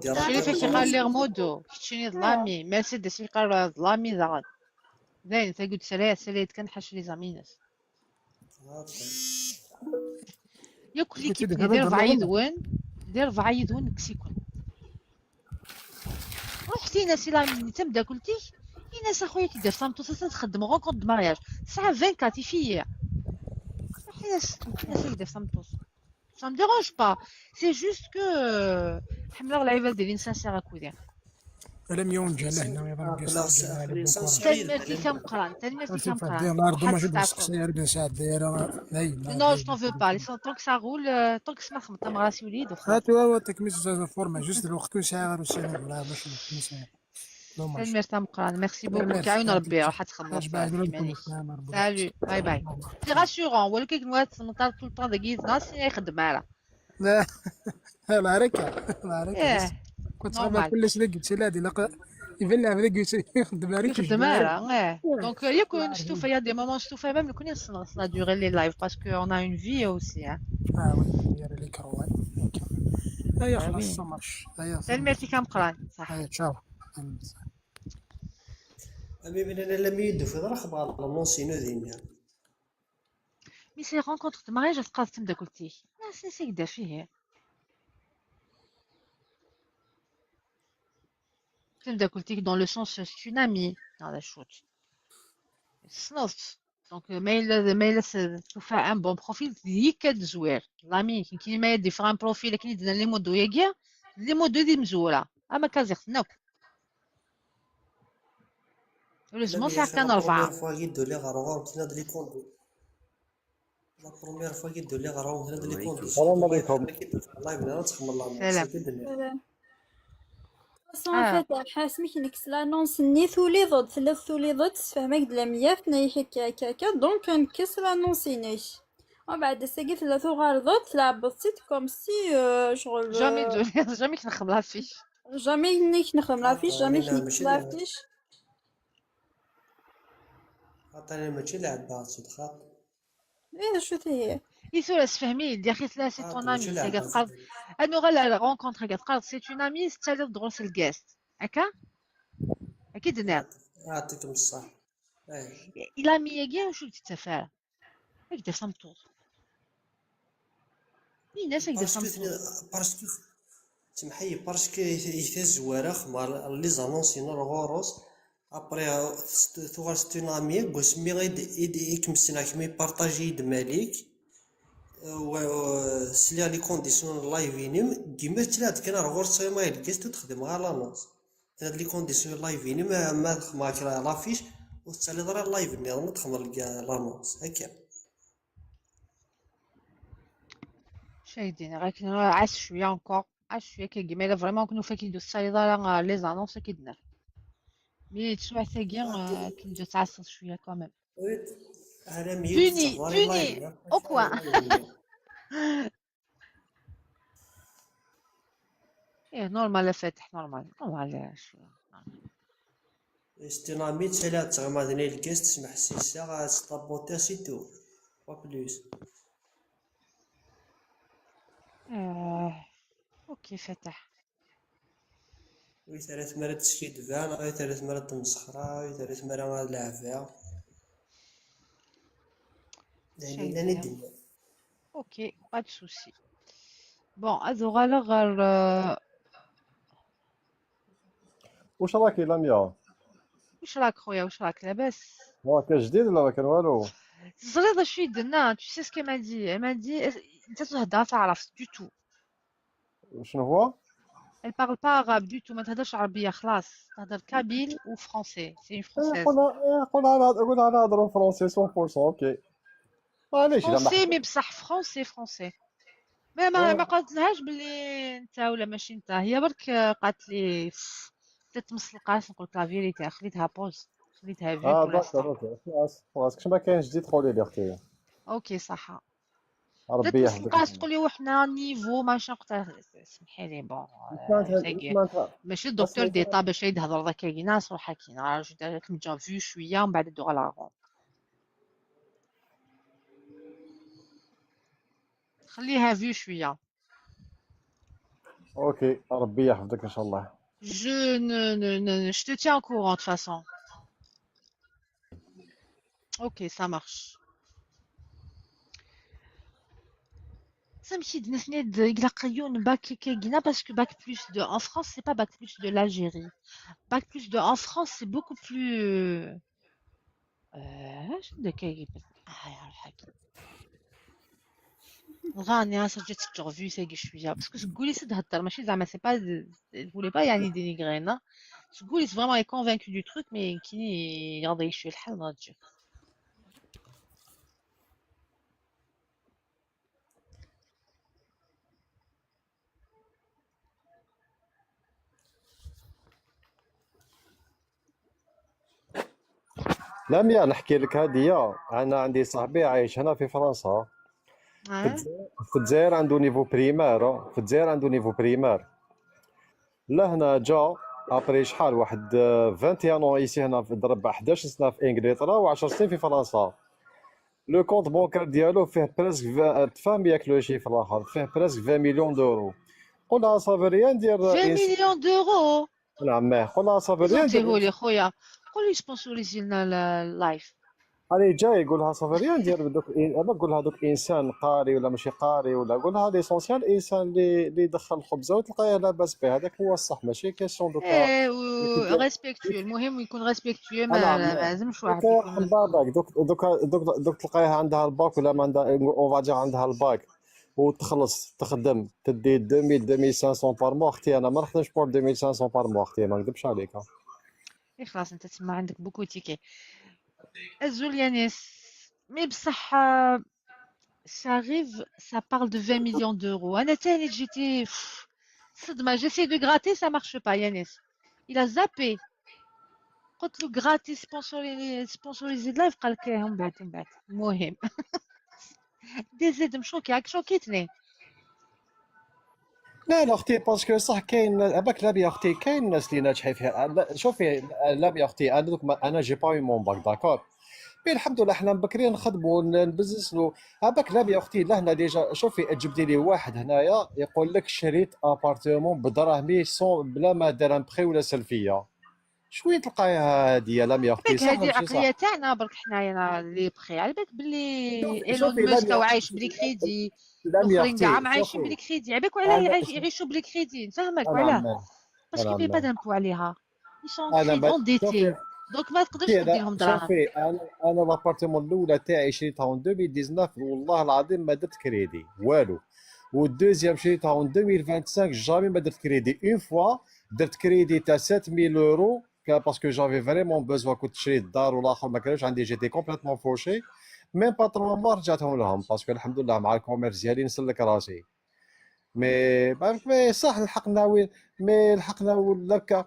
شريف كيقال لي غمودو كتشيني ظلامي مرسيدس يقال ظلامي ضغط داين تقول سريع سريع كنحش لي زامينس ياك ليكيب دير ربعة يدون دير ربعة يدون كسيكون رحتي ناس لا تم قلتي ناس اخويا كيدير صامتو تخدم rencontre mariage ساعة 24 فيا ناس ناس يدير صامتو. Ça me dérange pas. C'est juste que حملة العباد ديالي sincère اكودي. لم يوم جا لهنا تنمرتي كمقران تنمرتي كمقران. Non, je t'en veux pas. Tant que ça roule, tant que سمع خمطة راسي وليد. هاتوا تكميس forme juste الوقت كل ساعة غير وساعة ولا باش نسمع. dommage. تنمير مقران merci beaucoup. merci. كيعاون ربي راح تخلص اش بعد في لكم مانيك. السلام ربي. salut bye bye. C'est rassurant ولو كي نوات نطار tout le temps داكي ناس يخدم على لا العركة العركة ايه كنت غابة normal. كلش اللي قلت لا دي لقى يبان لها هذاك قلت يخدم عليك يخدم على ايه donc ياك نشتوفا y a des moments نشتوفا même كون نصنا durer les lives parce que on a une vie aussi. اه oui دير لي كروان OK هيا خلاص ça marche هيا. تنميرتي كمقران صح. هيا تشاو. امي من انا لم يدو في ضرخ بغا l'annonce دينيا. mais ces rencontres de mariage تقاض تمدا قلتي ناس نسيك دا فيه تمدا قلتي dans le sens c'est une amie هذا شوت سنوت donc ما الا توفى un bon profil ديك تزوير l'amie كي ما يدي un profil كي يدنا les modos ياكيا les modos دي مزوره اما كازيخ نوك heureusement ساعة كان أربعة. fois كي دو لي غرغور تنا les condi la première fois كي دو لي غرغور تنا les condi. السلام عليكم. live انا تخمر l'annonce. سلام. سلام. فتح حاسمك نكس l'annonce ني ثولي ضد ثلاث ثولي ضد تفهمك دلا 100 نايح كا كا donc نكس l'annonce نيش ومن بعد ساقي ثلاث غار ضد تلعب سيت comme si شغل. jamais de jamais كنخدم l'affiche. jamais نيك نخدم l'affiche jamais نكس l'affiche. عطاني ماشي لعب باطل خاطر. ايه شو هي. يسولا تفهمي يا اخي لا c'est ton amie كتقال انو غير rencontre كتقال c'est une amie تالي دغرس ال guest هكا اكيد نار. يعطيكم الصحة. الى مياكي وشو تتفاعل هكذا سمطوط الناس هكذا سمطوط. parce que تمحي parce que يتزوار خمر les annonces غوروس après ثوغال c'est une amie قسمي غيد يكمسنا كمي partager يد مالك و سلي les conditions live ينم كيما تلات كان غور ما يلقاش تخدم غير l'annonce تلات les conditions live ينم ما تخمر l'affiche وتسالي ضرا ال live نظام تخمر l'annonce هكا. شايدين غير عاس شويه encore عاس شويه كيما الا vraiment كنو فاكين دو سالي ضرا les annonces كيدنا mais تسمع تاكي كنجا تعصب شويه quand même. Puni, puni, au coin. ايه normal فاتح normal normal شويه. c'est une amie تسالي تغمض الكاس تسمح سيسا غتطابوتي c'est tout pas plus. OK فاتح. وي ثلاث مرات تشكي دفان وي ثلاث مرات تمسخرة وي ثلاث مرات لعبة يعني لاني الدنيا. OK pas de souci. bon ازوغ غير واش راكي لاميا؟ واش راك خويا واش راك لاباس؟ راك جديد ولا ما كان والو؟ زريضة شوية درنا tu sais ce qu'elle m'a dit, elle m'a dit انت تهضر تعرف du tout. شنو هو؟ Elle parle pas arabe du tout, ما تهضرش عربية خلاص، تهضر kabyle ou français, c'est une française. قولها قولها نهضروا français 100% OK. معليش. français mais بصح français français. ما قالتلهاش بلي انت ولا ماشي انت، هي برك قالت لي تتمس القاس نقول la vérité خليتها pause خليتها vue. اه d'accord OK خلاص خلاص كش ما كاين جديد قولي لي اختي. OK صح. ربي يحفظك. القاس تقول لي وحنا niveau ماشي قلت سمحي لي bon ماشي docteur d'état باش يهضر ذاك ناس روح كي déjà vu شويه ومن بعد دوغ لا خليها vue شويه. OK ربي يحفظك ان شاء الله. Je ne, ne, ne, je te tiens au courant de toute façon. Ok, ça marche. سمشي نسند يقلقيون باك كينا parce que bac plus 2 en France c'est pas bac plus 2 l'Algérie. Bac plus 2 en France c'est beaucoup plus شنو كاين يا الحاج غاني جات تشوفي ساكي شويه parce que تقولي تهضر ماشي زعما c'est pas voulait pas يعني dénigrer نا تقولي vraiment est convaincue du truc mais كيني يغضي شويه الحال نرجع. لميا نحكي لك هدية. انا عندي صاحبي عايش هنا في فرنسا، في الجزائر عنده niveau primaire، في الجزائر عنده niveau primaire. لهنا جا après شحال واحد 21 ans ici هنا، ضرب 11 سنة في انجلترا و10 سنين في فرنسا. le compte bancaire ديالو فيه presque، تفهم ياك le chiffre الاخر، فيه presque 20 millions d'euros. قولها ça veut rien dire. 20 millions d'euros؟ نعم، قولها ça veut rien dire. لي خويا، قولي sponsoriser لنا ال live. راني جاي. يقولها ça veut rien dire دوك، انا نقولها دوك انسان قاري ولا ماشي قاري ولا، قولها l'essentiel انسان اللي يدخل الخبزة وتلقاه لاباس به، هذاك هو الصح، ماشي question دوكا. ايه، respectueux، المهم يكون respectueux، ما لازمش واحد يكون باباك دوك دوك دوك دوك تلقاها عندها الباك ولا ما عندها، on va dire عندها الباك وتخلص تخدم تدي 2000 2500 par mois. اختي انا ما نخدمش pour 2500 par mois، اختي ما نكذبش عليك. إيه خلاص، انت تما عندك beaucoup ticket الزول يانيس، mais بصح ça arrive، ça parle de 20 millions d'euros. انا تاني j'étais صدمة، j'essaie de gratter، ça marche pas. يانيس il a zappé. قلت له gratter، sponsoriser live، قال لك من بعد من بعد. المهم دي زيد مشوكي، راك شوكيتني. لا لا اختي، parce que صح كاين اباك لا يا اختي، كاين الناس اللي ناجحين فيها. شوفي لا يا اختي، انا دوك انا j'ai pas eu mon bac، d'accord، mais الحمد لله حنا بكري نخدموا نبزنسلو. اباك لا يا اختي، لهنا déjà شوفي، جبدي لي واحد هنايا يقول لك شريت appartement بدراهمي sans بلا ما دار un prêt ولا سلفية، شوية تلقايها هادية لا يا اختي. صح، هذه العقلية تاعنا برك حنايا les prêts. على بالك باللي ايلون ماسك عايش ب les crédits، الاخرين كاع عايشين ب les crédits. على بالك وعلاه يعيشوا ب les crédits؟ نفهمك وعلاه، parce que paient pas d'impôts عليها، ils sont endettés، donc ما تقدرش تديهم دراهم. شوفي، انا l'appartement الاولى تاعي شريتها 2019، والله العظيم ما درت كريدي والو، وال deuxième شريتها 2025، jamais ما درت crédit. une fois درت كريدي تاع 7000 euros parce que j'avais vraiment besoin، كنت شريت الدار والاخر ما كانش عندي، j'étais complètement fauché، même pas 3 mois رجعتهم لهم، parce que الحمد لله مع ال commerce ديالي نسلك راسي. mais صح لحقنا وين، mais لحقنا ولا.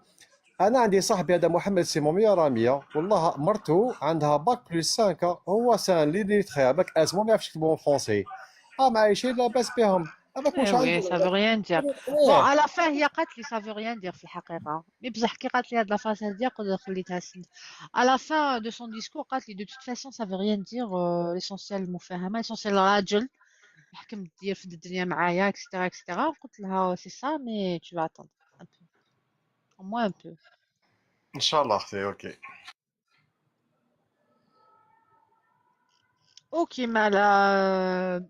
انا عندي صاحبي هذا محمد، c'est mon meilleur ami، والله مرته عندها bac plus 5، هو c'est un illettré، باك اسمو ما يعرفش يكتبوا français، عايشين لاباس بهم. هذاك واش عنده. ça veut rien dire. bon، à la fin هي قالت لي ça veut rien dire في الحقيقه، mais بصح كي قالت لي هاد la phrase هادي قلت خليتها سند. à la fin de son discours قالت لي de toute façon ça veut rien dire، l'essentiel المفاهمه، l'essentiel الراجل يحكم دير في الدنيا معايا et cetera et cetera. قلت لها c'est ça، mais tu vas attendre un peu، au moins un peu. ان شاء الله اختي، OK. OK، مالا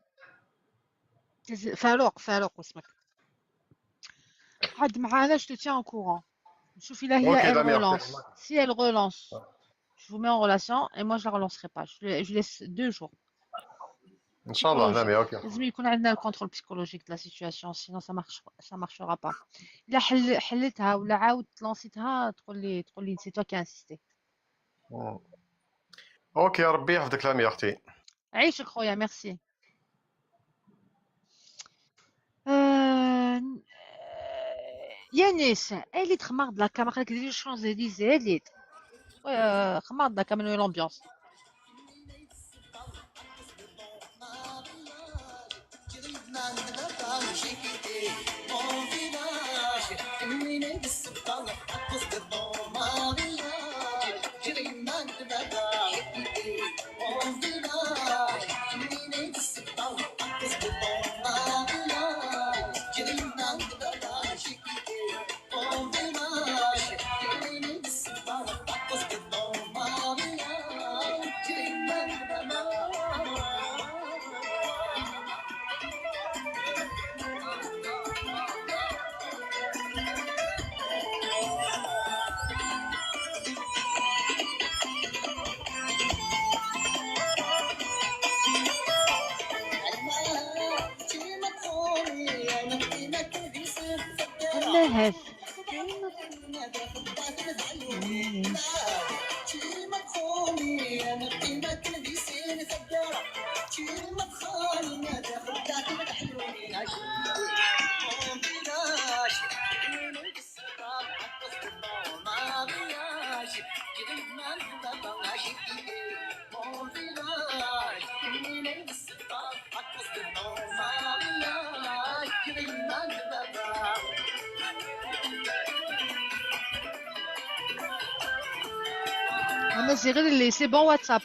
فاروق، فاروق واسمك حد معانا، je te tiens au courant. نشوف إلا هي elle relance. si elle relance je vous mets en relation et moi je la relancerai pas، je laisse 2 jours. ان شاء الله لامي، OK. لازم يكون عندنا ال contrôle psychologique de la situation، sinon ça marchera pas. الا حلتها ولا عاودت لونسيتها، تقول لي c'est toi qui insistais. OK، ربي يحفظك لامي اختي. عيشك خويا، ميرسي. يانيس اللي تخمر la caméra les Champs-Élysées اللي خمر la caméra، l'ambiance. هذا اما c'est غير اللي c'est bon واتساب.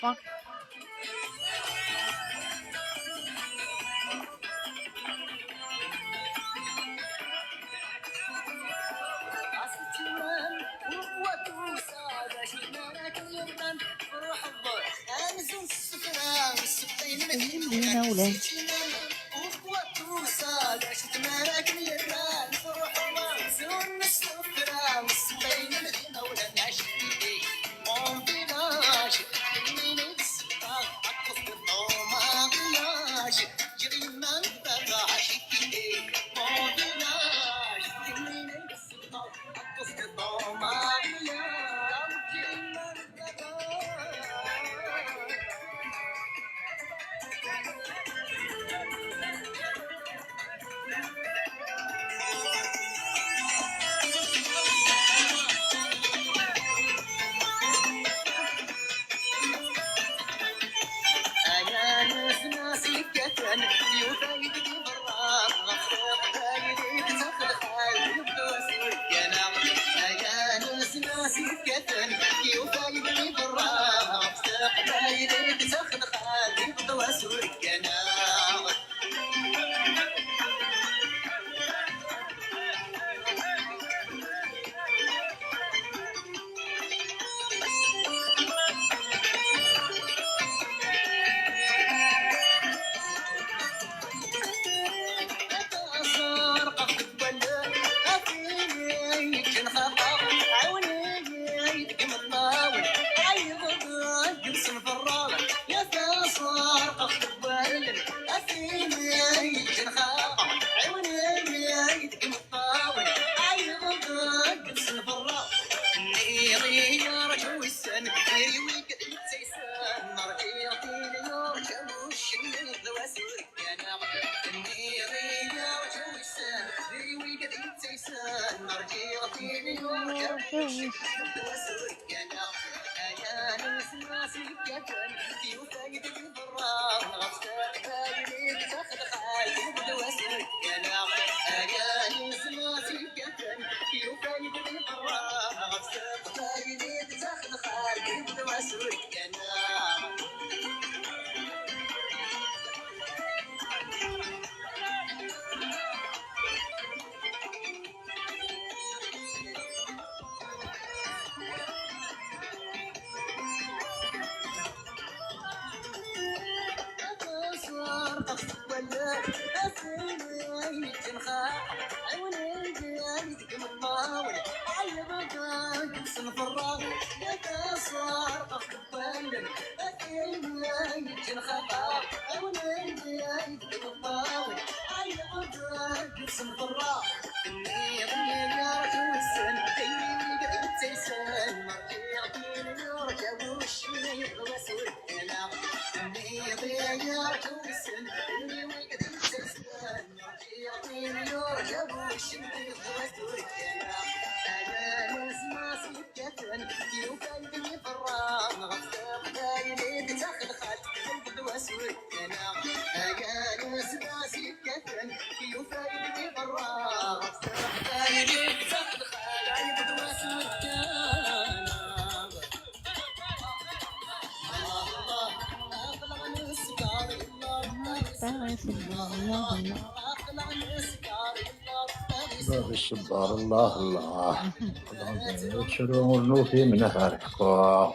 باب الصبار الله الله شنو نوفي من هارحكو.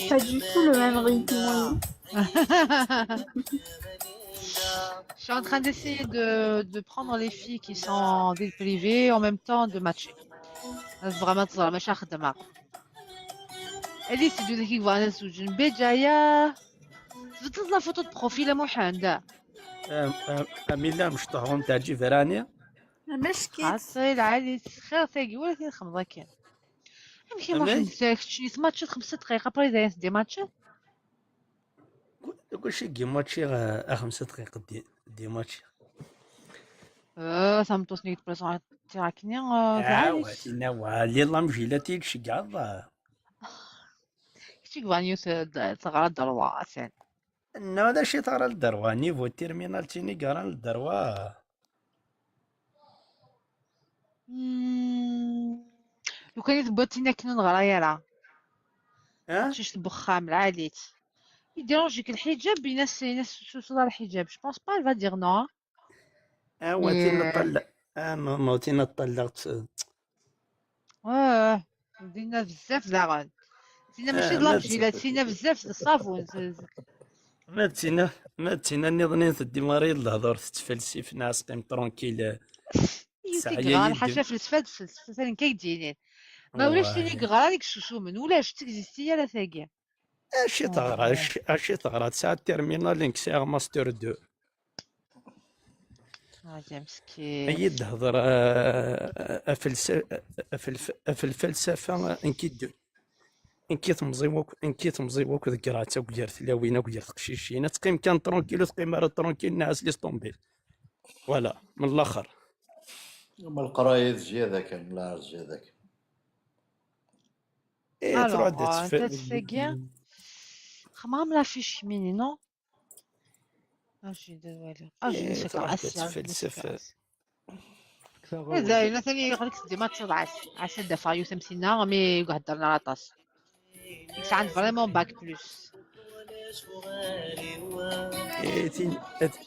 Pas du tout le même rythme, oui. Je suis en train d'essayer de prendre les filles qui sont en ville privée en même temps de matcher. Vraiment, تظهر ماشي خدمة. اللي سيدو ذيك يبغى نزوج بجاية. تبدلت la photo de profil محمد. أميلا مش طهون تاع جيفرانيا. مشكل. عصير عالي خير ثاقي ولكن خمضة كان. يمكن واحد شي ماتش 5 دقائق après داير des matchs. كلشي كي ماتشي 5 دقائق des matchs. ثمتوسني بريزون تاعكني تاع لي لامجيلا تيكشي كاع كتي كفانيو تغرا الدروا ثاني. نو هذا شي تغرا الدروا niveau terminale تيني كارا الدروا. لو كان يثبت كنا نغرا يا راه شي البخام العاليت يديرونجيك الحجاب يناس يناس سوسو الحجاب je pense pas va dire non. وتينا طلع نو تينا طلعت دينا بزاف زعما تينا ماشي لامجيلا تينا بزاف الصافون ما تينا نظني تدي مريض الهضور تتفلسف ناس قيم tranquille ساعة حاجة فلسفة فلسفة كيديرين ما ولاش تيني غرا ديك الشوشومن ولاش تكزيستي لا ثاقي اشي تغرا اشي تغرا تسعة terminale نكسيغ ماستر 2 يا مسكين أيد تهضر الفلسفة انكي تمزي وك ذكرات وكير تلاوين وكير تقشيشين تقيم كان tranquille تقيم راه tranquille ناعس laisse tomber voilà من الاخر. هما القراية تجي هذاك من العرج هذاك. ايه تروح انت تساقيا خمام la fiche ميني non اجي دوالي اجي نسكر فلسفة هذا انا ثاني يقول لك دي ماتش عاس عاس دافع يو 50 mais هضرنا على طاس ديك عند vraiment bac plus.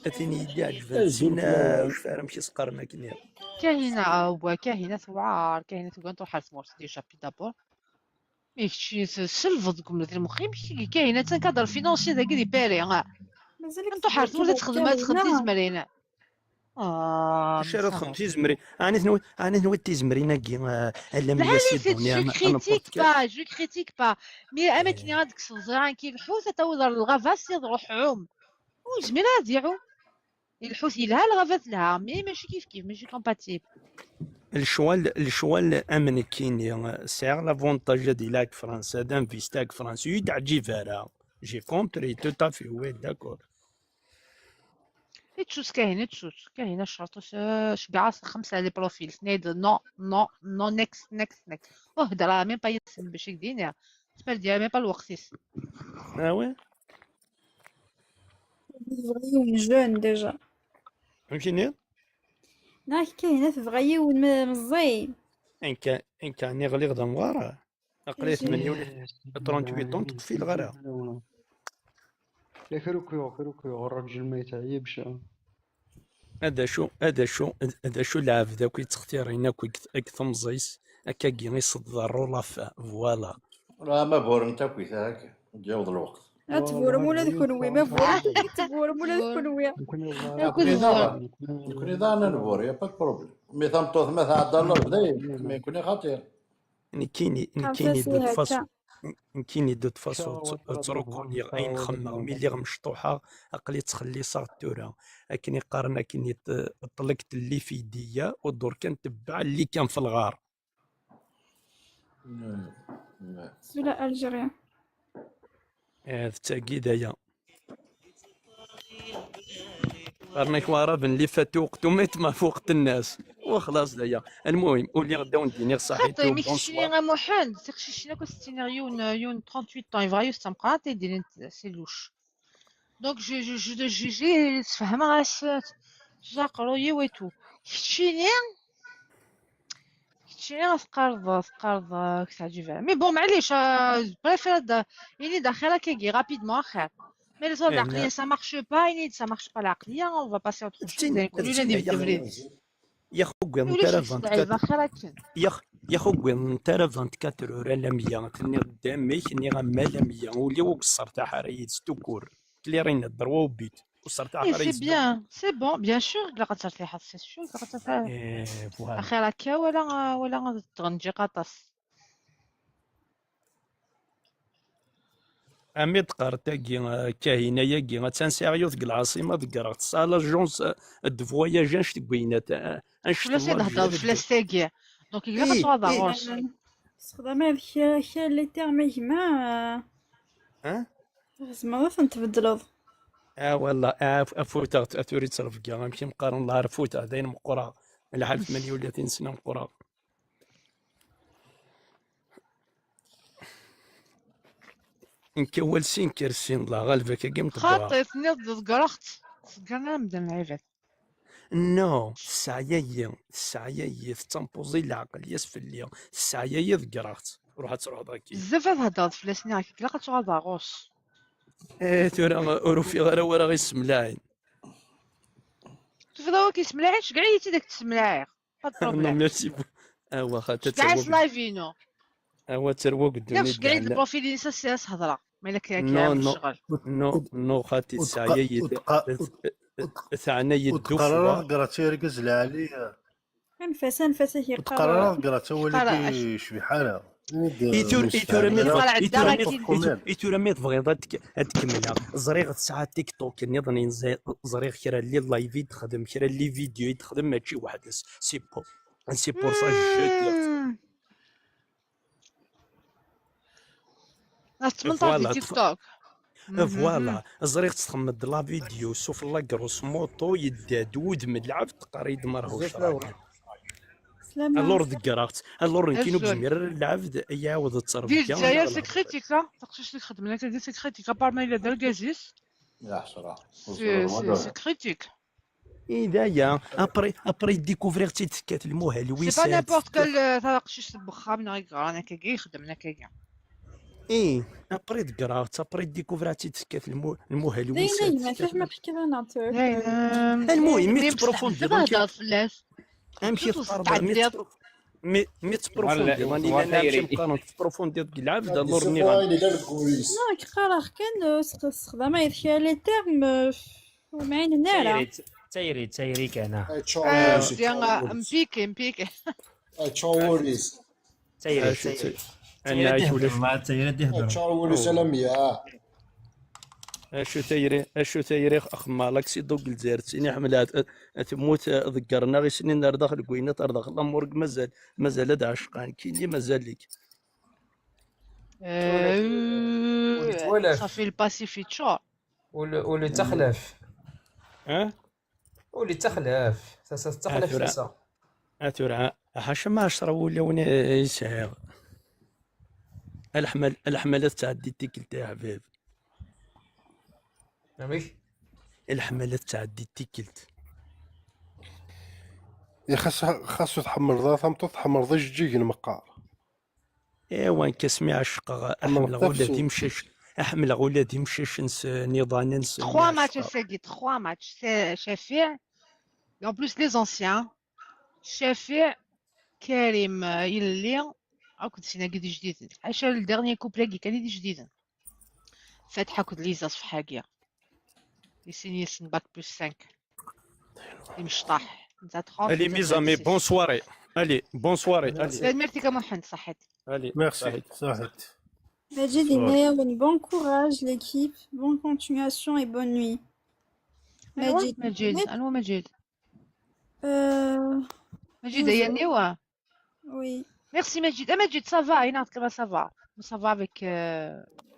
اتيني يدي عجبتني واش فاهم شي سقر ما كنير كاينه هو كاينه ثوار كاينه تقول تروح لسمورت déjà بي d'abord mais شي سلفض كم المخي ماشي كاينه تنكادر financier ذاك دي باري مازالك انتو حرثوا تخدم تزمرين. شرا تخدم تزمرين انا نوي تزمرين كي لم يسيدوني je critique pas je critique pas mais اما كني غاديك الزرعان كي الحوت تاوضر الغافاس يروح عوم وزميرة ديعو الحوت لها الغافات لها mais ماشي كيف كيف ماشي compatible. ال choix امن كيني سير l'avantage ديالك فرنسا d'investir فرنسا يدعجي فارا j'ai compris tout à fait oui d'accord. تشوس كاينه تشوس كاينه شرط شبعة 5 les profils اثنين non non non next next next وهدر راه même pas يتسم باش يدينا تبان ديال même pas الوقت. اه oui فغيون jeune déjà فهمتيني نا كاينه فغيون مزي ان كان يغلي غدا مغارة اقلي 8 38 تقفي الغرا يا خيروكيو خيروكيو الراجل ما يتعيبش. هذا شو هذا شو هذا شو العب ذاك يتختارين اك ثمزيس اكاكي يصدر لافا فوالا. راه ما بور انت كويس هكا جاوز الوقت. تبورم ولا ذكنوي ما بورم تبورم ولا ذكنوي. نكون نكون إذا أنا نبور يا با بروبليم مي ثمطوط ما تعدى الله بدا ما يكون خطير. نكيني نكيني دو فاسو نكيني دو فاسو تروكوني اين خمر ملي غمشطوحة اقلي تخلي صار التورا اكني قارنا كني طلقت اللي في يديا والدور كان تبع اللي كان في الغار. سولا الجيريا تاكي دايا قارنيك ورا اللي فاتو وقتو ميت ما فوقت الناس وخلاص دايا. المهم ولي غدا ونديني صحيتو خاطي مي كشيني غا محند تخشيشينا كو ستيني يون يون 38 طون يفغا يستمقا تيدير سي لوش دونك جو جو جو جي تفهم غاس جاقرو وي تو كشيني كشيني تقارض تقارض كتعجب مي بون معليش بريفير يعني داخله كيجي رابيدمون خير. Mais les autres, العقلية ça marche pas, ça marche pas العقلية, on va passer à autre chose. كلنا ندير يا خويا انت راه 24 يا خويا انت راه 24 اور لا 100 تني قدامك ني غا لا 100 ولي وقصر تاع حريت ستوكور كليرين الدروا وبيت وصر تاع حريت سي بيان سي بون بيان سور لا غترتاح سي سور غترتاح اخي هكا ولا ولا تغنجي قطس امي تقار تاكي كاهنه ياكي غتسان ديك العاصمه ديك تسا لاجونس د فواياج اش تكوينات اش ولا سي تهضر في لاستاكي دونك الا غتوضع غورس استخدام هذا كي لي تيرم كيما ها زعما تبدلوض. والله افوتا اتوري تصرف كاع غنمشي مقارن الله فوتا داين مقرا على حال 38 سنه مقرا. نكول سين كرسين الله غالبك كي مطبع خاطي تنيض قرخت سكرنا نبدا العباد نو السعيايا السعيايا تمبوزي العقل ياس فلي السعيايا ذكرت روح تروح داكي بزاف هضرت في لاسني راك لا قد غوص ايه تورا اوروفي غير ورا غير السملاعين شوف هو كيسملاعين كاع يتي داك التسملاعي با بروبليم. ميرسي بو واخا كاع سلايفينو اوا تروى قدامي كاع البروفيل اللي ساس هضره ما الا كان نو نو نو نو خاتي السعيايا ثعنا يدو وتقرر قرا ركز العالي انفاس انفاس هي تقرر قرا ولي شبيحانه إيتور مي تبغي تكملها زريغ تسعة تيك توك نظني زريغ كرا اللي لايف يتخدم كرا اللي فيديو يتخدم ماشي واحد سي بو سي بور سا جو تمنطاش تيك توك فوالا زريغ تخمد لا فيديو سوف لا كروس موطو يداد ود من العبد تقريد مرهوش الور دكرات الور كينو بزمير العبد يعاود التصرف ديال الجزائر سي كريتيك تقشش اللي خدم لك سي كريتيك ابار ما الا دار كازيس يا حسره سي كريتيك اذا يا ابري ابري ديكوفرير تيتكات المهلوسات سي با نابورت كال تقشش بخا من غير انا كي يخدم انا كي ايه ابري دكرات ابري ديكوفرير تيتكات المهلوسات ما فهم حكي انا المهم مي تبروفوندي امشي تقرب مي تبروفوندي راني لا نمشي نقارن تبروفوندي ديك العبد الور ني لا كقرا كان استخدام هذا لي تيرم ومعين نارا تايري تايري كان مبيكي مبيكي تشاوريس تايري تايري انا عايش ولا تايري تشاوريس سلامية اشو تايري اشو تايري اخما لاكسي دوك الجزائر تسيني حملات تموت ذكرنا غير سنين نار داخل كوينة تار داخل الامور مازال مازال هذا عشقان كاين مازال ليك صافي الباسي في تشور ولي تخلف ها ولي تخلف تخلف سا اتورا حاشا ما عشرة ولا وين يسعر الحمل الحملات تعدي تيكلت يا حبيب نعم الحملات تعدي تيكلت يا خاصو تحمر ذا ثمطو تحمر ذا جيج المقار ايوا كسمي عشق احمل ولادي مشاش احمل ولادي مشاش نس نظام نس 3 ماتش ساكي 3 ماتش شفيع En plus les anciens شافع كريم يلي كنت سينا كي جديد عايشه ال dernier couple كي كان جديد فاتحه كنت ليزا صفحاكيا لي سيني سن bac plus 5 اللي مشطاح نتا 30. Allez mes amis, bonne soirée. Allez, bonne soirée. Allez. ميرتي كمحمد صحيت. Allez. ميرسي صحيت. Majid et Néa, bon courage l'équipe, bonne continuation et bonne nuit. مجيد Majid. مجيد الو مجيد. مجيد Youssef. هي نيوة. Oui. Merci Majid. Ah Majid, ça va, il ça va. Ça va avec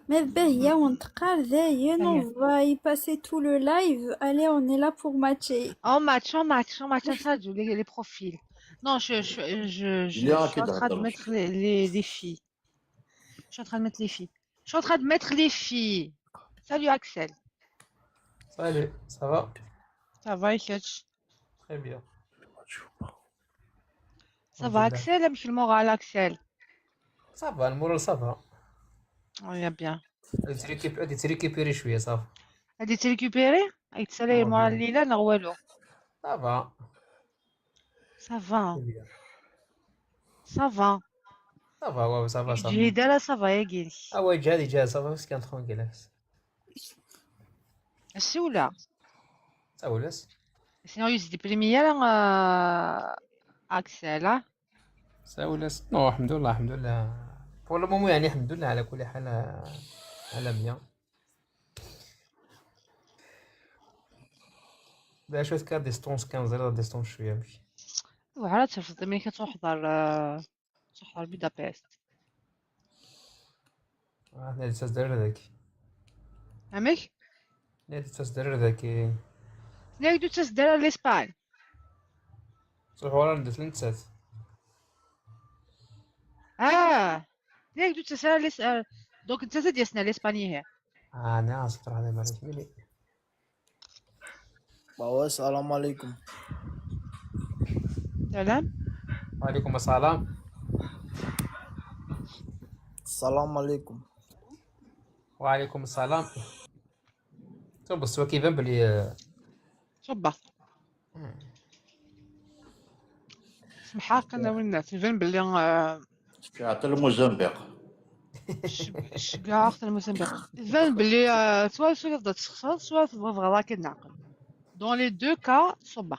Mais باهية ونتقال ذاين, on هيا. va y passer tout le live. Allez, on est là pour matcher. En match, en match, en match, ça, les profils. Non, je Il y a suis en qui train de تهضر. mettre les filles. Je suis en train de mettre les filles. Je suis en train de mettre les filles. Salut Axel. Salut, ça va? Ça va, Iketch? Très bien. Ça va الحمد لله. Axel, monsieur le moral Axel. Ça va, ال moral ça va. On est bien. غادي تريكيبيري شوية صافي. غادي تريكوبيري؟ غيتسالي Oh, moral bien. الليلة لا والو. Ça va. Ça va. Très bien. Ça va. Ça va, ouais, ça va, ça va. جديدة لا ça va يا كيلي. Ah ouais, جادي جا ça va بس كان tranquille. السولة. ساولاس. Sinon يزيد بريمية Axel. ساولاس. Non, الحمد لله الحمد لله. Pour le moment يعني الحمد لله على كل حال على bien. بلا شوية كار distance 15 distance شوية ماشي. وعلى ترفض ملي كتحضر تحضر بودابست. نادي تسدر ذاك. عمك نادي تسدر ذاك. نادي تسدر l'Espagne. تروح ورا ندت لنتسات. نادي تسدر l'Espagne donc انت تديسنا l'Espagne هي. نعم تروح هذا مالك ملي. بابا السلام عليكم. سلام. وعليكم السلام. السلام عليكم. وعليكم السلام. تو بس هو كيبان بلي صبا سمحا قلنا وين تيبان بلي عطي الموزمبيق. شكاع الموزمبيق تبان بلي سوا سوا تبدا تسخسر سوا تبغى غدا كنعقل dans les deux cas صبا.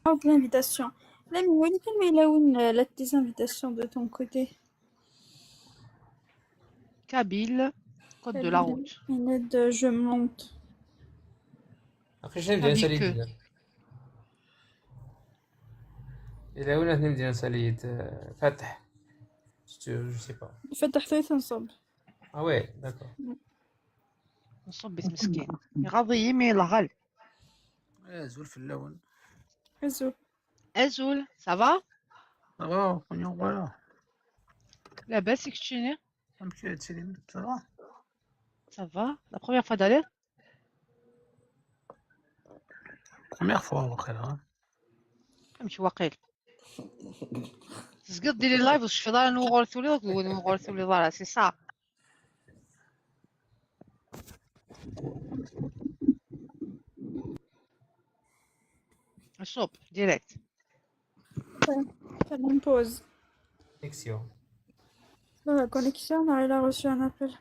Oh, l'invitation. La Mimoli, mais là où la tes invitations de ton côté? Kabyle, code de la Kabyle, route. Une je monte. اخي شنو مدينة Kabyle ساليد que. الى وين مدينة ساليد فاتح je sais pas. فتح ثلاث نصب. Ah ouais, d'accord. نصب بيت مسكين غاضي يمي الغل. زول في اللون. Azul. Azul, ça va? Ça va, on y voilà. لاباس كتشيني؟ نمشي تسلم ça va. Ça va? La première fois d'aller? Première fois وقيلا. ماشي واقيل. تزقد ديري live وشفي دار نوغور ثولي نوغور ثولي دار c'est ça. شوف direct. Faire une pause. Connexion. La connexion, il a reçu un appel.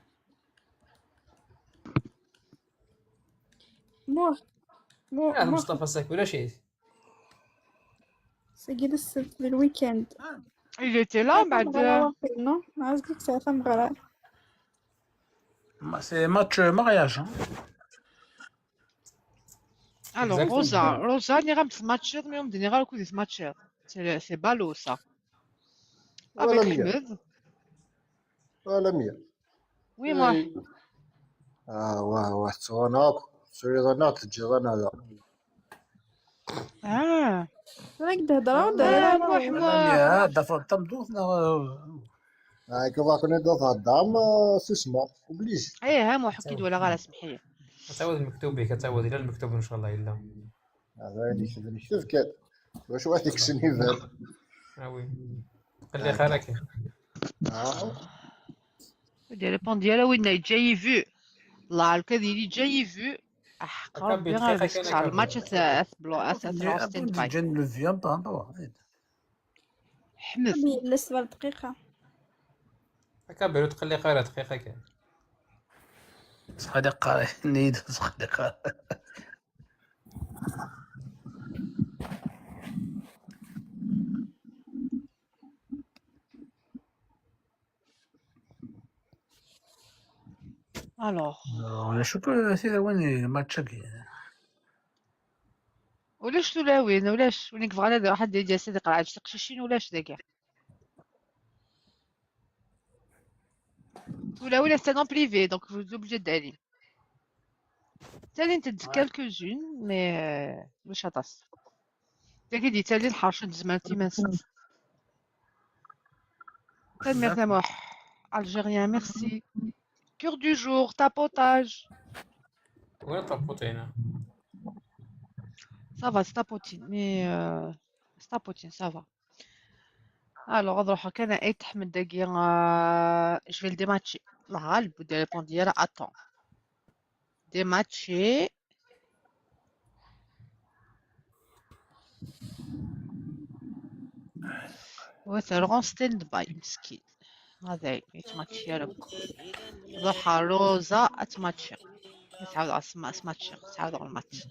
Moi, moi, هذا moi, مصطفى ساك ولا شيء. c'est جلس في ال week-end. Il était là بعد. Non, عايزك ساعة مغرى. C'est match mariage. Hein. Alors Exactement. روزا روزا ني غام تماتشير mais on دني غير كو تماتشير. C'est ballot ça. Avec ولا مية. Ahmed. ولا مية. Oui moi. واه واه تصوناك سوري تجي هذا. اه راك تهضر ولا محمد. يا دافع تمدوث. كيف كنا تهضر سوسما obligé. ايه ها محكي ولا غير سمحي. كتعود المكتوب به كتعود الى المكتوب ان شاء الله الا. هذا اللي شوف كان واش واحد يكسني فات. Ah oui. قال لي خالك. دي ريبوند ديالها وين جاي فو الله الكذي اللي جاي فو احق أكابي ربي دقيقة غير كان بس على أكابي الماتش بلو ستاند باي جن لو فيون طانطو حمد لسه دقيقة. أكابي تقلي غير دقيقة كان صدق قال نيد صدق. الوغ ولا شو سيدي وين الماتش؟ ولاش تلاوين ولاش ونيك فغالا واحد ديال سيدي قرعه تقشيشين ولاش داكا ولا c'est en privé donc vous êtes obligé d'aller. تالي انت quelques-unes mais مش هطاس تاكي دي تالي الحرش زمان تيمانست تنمير تموح algérien merci cure du jour tapotage. وين طابوتينا؟ Ça va, c'est tapotine mais c'est tapotine ça va. Alors نروح كان ايت احمد داكي je vais le dématcher. الله غالب ودي répondre ديالها attends dématcher. وثر ستاند باي مسكين هذا يتماتشي لك ضحى روزا اتماتشي تعاود على سماتشي تعاود على الماتش.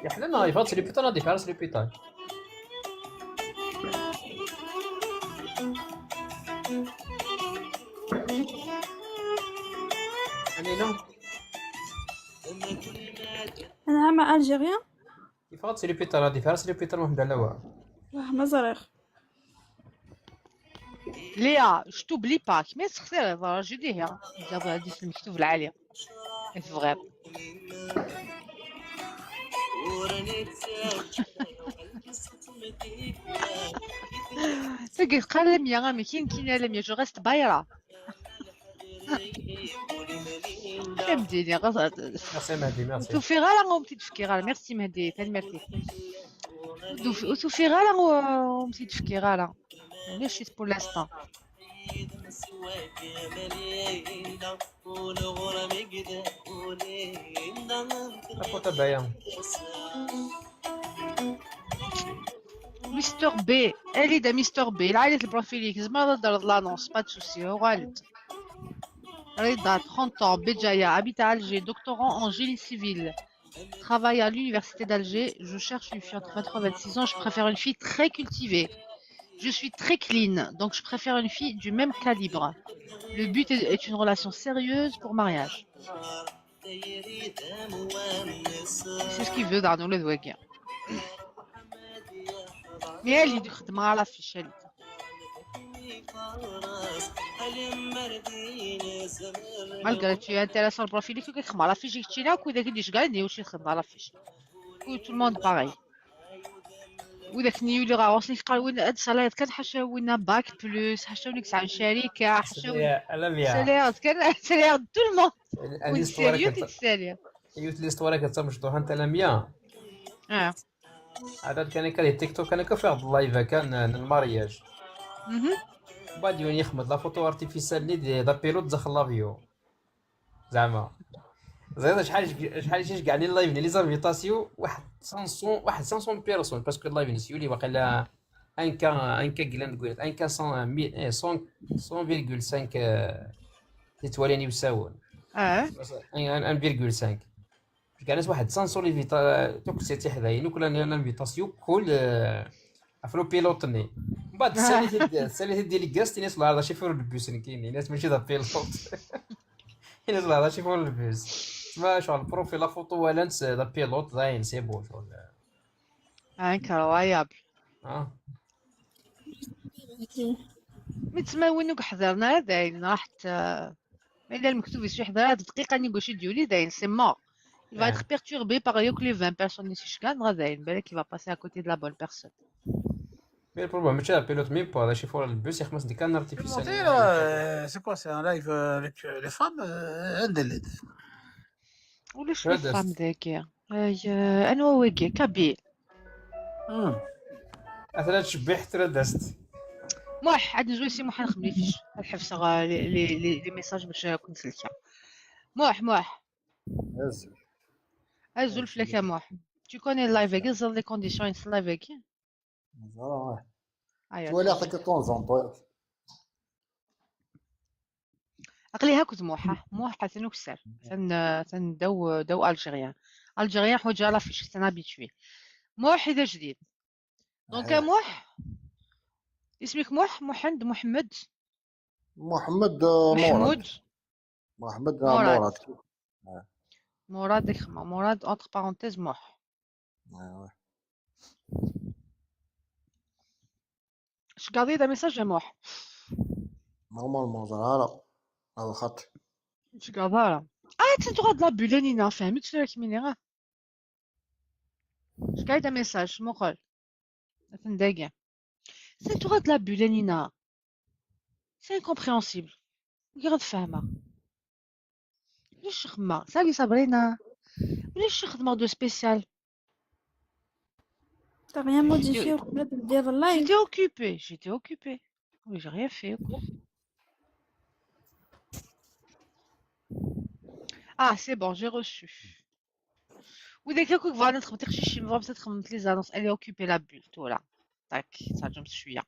يا حنا يفاضل لوبيتال غادي فارس لوبيتال يعني انا مع الجيريان. يفاضل لوبيتال غادي فارس لوبيتال محمد علاوة. واه ما زريغ. ليا je t'oublie pas كيما تخسر جو دي هي هادي في المكتوب العالية فغير تلقى قال لميا غامي كاين كاين لميا جو ريست بايرة فهمتيني غا ميرسي مهدي ميرسي. توفي غير ومتي تفكي غير ميرسي مهدي ثاني ميرسي وتوفي غير ومتي تفكي غير علاش بور لانستون. أبوتا بايا مستر بي الي دا مستر بي العائلة البروفيليك زعما ضرب لانونس با سوسي هو غالط. Reda, 30 ans, Béjaïa, habite à Alger, doctorant en génie civil, travaille à l'université d'Alger. Je cherche une fille entre 23 et 26 ans, je préfère une fille très cultivée. Je suis très clean, donc je préfère une fille du même calibre. Le but est une relation sérieuse pour mariage. C'est ce qu'il veut dans le doigt. Mais elle, il خدمة على l'affiche, elle. Malgré tu es intéressant le profil كي كيخدم على l'affiche كتشينا وكذا كي ديش كاع واش يخدم على l'affiche. Tout le monde pareil. وذاك نيو اللي راه واصل قال وين هاد الصلايات كان حاشا وين bac plus حاشا ونيك ساعة شركة حاشا وين salaire كان salaire tout le monde وين sérieux كي sérieux. ايوت l'histoire كتمشطوها انت لميا. هذا كان كان تيك توك انا كفي ال live كان ال mariage. بعد يوني يخمد la photo artificielle دي دا pilote داخل l'avion زعما زيد شحال شي كاع les lives les invitations واحد 500 واحد 500 personnes parce que ال live نسيولي واقيلا un K un K قلنا نقول un K 100 100.5 تتواليني يساوون 1.5 كاع ناس واحد 500 لي فيتا توك سيتي حدايا كل l'invitation كل افلو pilote ني من بعد ساليتي ديال الكاست ناس لا chauffeur ال bus كاين ناس ماشي دا pilote ناس لا chauffeur ال bus تما شغل profil la photo ولا نس دا pilote داين c'est bon شغل incroyable. من تما وين حضرنا داين راحت الا المكتوب يسوي حضر هاد الدقيقه نيغوشي ديولي داين c'est mort. Il va être perturbé par les 20 personnes ici. Je gagne, il va passer à côté de la bonne personne. Mais ال problème ماشي pilote même pas هذا chauffeur ال bus يخمس دي كان artificiel. Monté là, c'est quoi? C'est un live avec les femmes عند ولاش les femmes ذاكي انا واكي kabyle. اثلا تشبيح تردست. موح عاد نزوي سي موح نخمم فيش الحفصة les messages باش كنت سلكها. موح موح هزو ازول فلاك موح. Tu connais le live avec les conditions de live avec. ايوا تولي عطيك طونزون طويل. اقلي هاك موحة موحة تنكسر تن دو دو algérien algérien حوجه la fiche c'est un habitué. موح اذا جديد donc موح اسمك موح محمد محمد محمد مراد. محمود محمد مراد. مراد. مراد خما مراد entre parenthèses موح. شكاضي دا message موح. normalement زهرة هذا خط. شكاضارة تنتو la bulle نينا فهمت شنو راك مني غا شكاي دا message مقال تنداكا تنتو la bulle نينا c'est incompréhensible كي غتفهمها ولاش خدمة salut صابرينا ولاش خدمة de spécial. T'as rien modifié au complet de dire live. J'étais occupée, j'étais occupée. Oui, j'ai rien fait. Ah, c'est bon, j'ai reçu. Ou dès que vous notre peut-être les annonces, elle est occupée la bulle, voilà. Tac, ça je me suis là.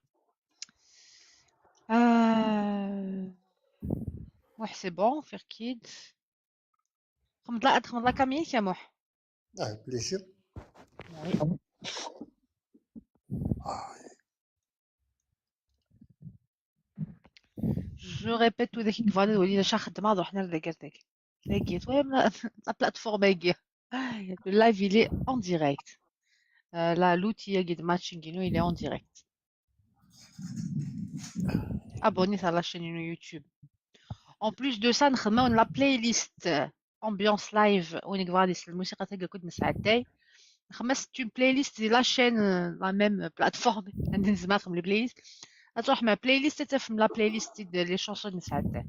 Ouais, c'est bon, faire kid. خمد لا كاميل يا موح. اه plaisir. Oui. Je répète tout ذاك فالي ولينا شا خدمة رحنا لذاك ذاك لقيت وين la plateforme هاكي. Le live il est en direct. Là l'outil de matching il est en direct. Abonnez à la chaîne YouTube. En plus de ça نخدمو la playlist ambiance live وين غادي الموسيقى تاع كنت نساعدتي. خمس une playlist de la chaîne la même plateforme عندنا زمان خدم les playlists. تروح مع playlist تفهم la playlist ديال les chansons نساعدتي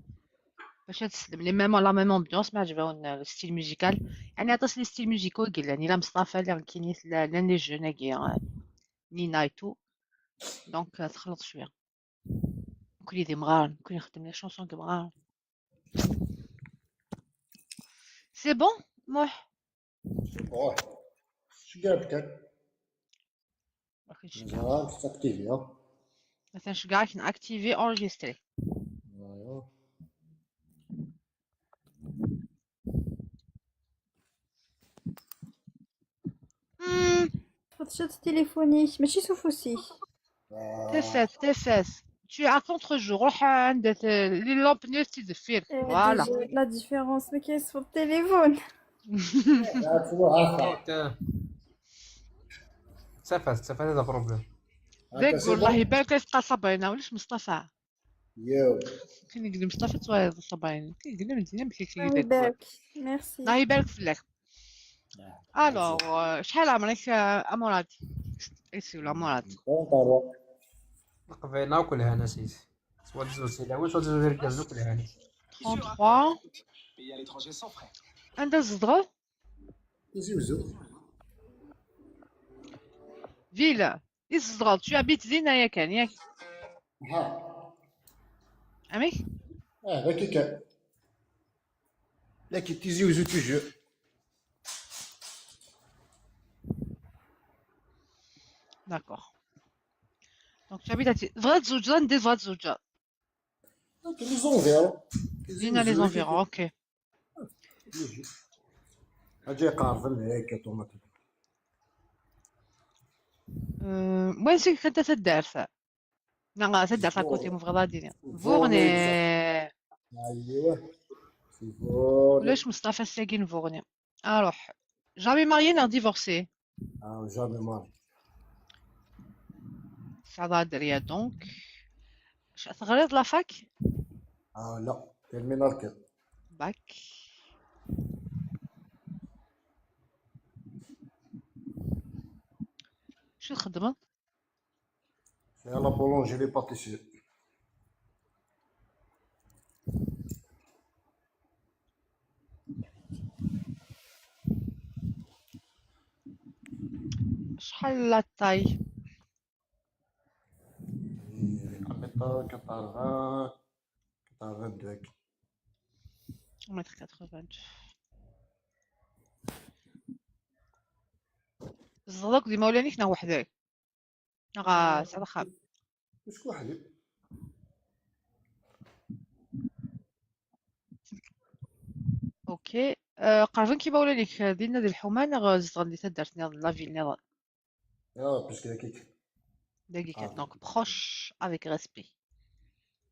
باش تسلم les mêmes la même ambiance ما عجبهم le style musical يعني عطاس les styles musicaux قال يعني لا مصطفى لا كينيس لا les jeunes كي نينا et tout donc تخلط شويه كل دي مغارن كل يخدم les chansons كي مغارن. c'est bon موح شكاع كان زهرة تاكتيفي مثلا شكاع كان activer enregistrer. ايوا فضشت تليفوني ماشي سوفوسي. تفاس تفاس tu as contre-jour روح عند les lampes نيوز تدفير voilà la différence ما كاينش في التليفون. سافات سافات هذا problème. داك والله يبارك تبقى صابرينا ولاش مصطفى ياو كاين يقول مصطفى توا صابرينا كاين مزيان بحال كي الله يبارك ميرسي. الله يبارك فيك. alors شحال عمرك اموراد؟ ايسي ولا مراد؟ قبينا وكلها نسيت سوا تزوج لا سوا تزوج ركز كلها نسيت. 33 عندها الزدغة زوزو ville الزدغة tu habites زينة يا كان ياك ها اميك اه هكاك كان لكن تيزي وزو toujours. D'accord. Donc tu habites à Vrai Zouja, des Vrai Zouja. Les environs. Zina les environs, ok. اجي قارفن هيك اوتوماتيك. وين سيك انت تدار؟ لا تدار à côté مفغض فورني. ايوا c'est فورني. ولاش مصطفى الساكن فورني؟ اروح jamais marié نغ divorcé. اه jamais marié. Ça دريا donc تغريض la fac؟ اه لا terminale كان باك. شو الخدمة؟ La boulangerie pâtisserie. شحال la taille؟ 1m 80 82. 1m82. زدك ديما ولاني كنا وحدك نغا سعد خاب. مش وحدي. OK قربن كيما ولانيك دينا ديال الحومه نغ زدغ اللي تدارت نيض la ville نيض. اه parce que داكيك. داكيك donc proche avec respect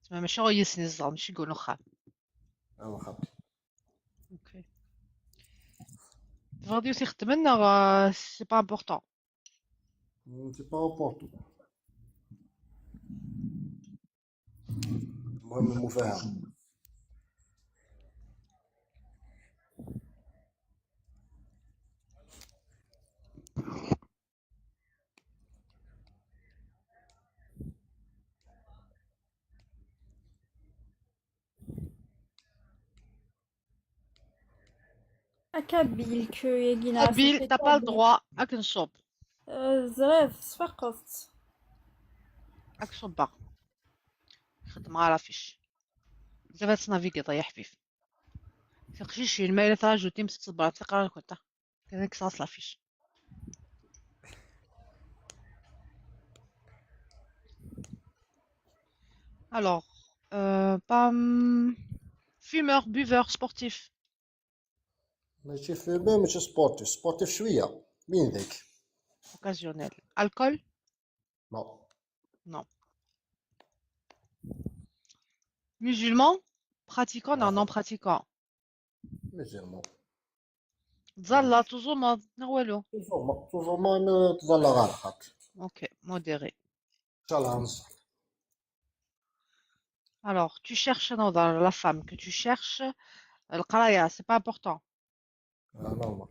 تما ماشي غير يسني الزغ ماشي يقولوا خاب. واخا. OK تفغديو تيخدم لنا c'est pas important. c'est pas important. المهم المفاهمة. Kabyle que يجينا Kabyle, t'as pas le droit اك نصوب. زراف تفقدت. اك صوبا خدم على l'affiche زعما تنافيكي طيح حبيب في قشيشي الماء تراجوتي مستبرا تقرا كنت كذاك صاص l'affiche. Alors, pam, fumeur, buveur, sportif. ماشي fumeur ماشي sportif، sportif شوية مين ذاك. Occasionnel. Alcool? Non. Non. Musulman? Pratiquant? Non, non pratiquant. Musulman. تظل toujours ما والو. Toujours ما تظل غارقة. Ok, modéré. ان شاء الله نصح. Alors, tu cherches non, dans la femme que tu cherches, القراية c'est pas important. Normal.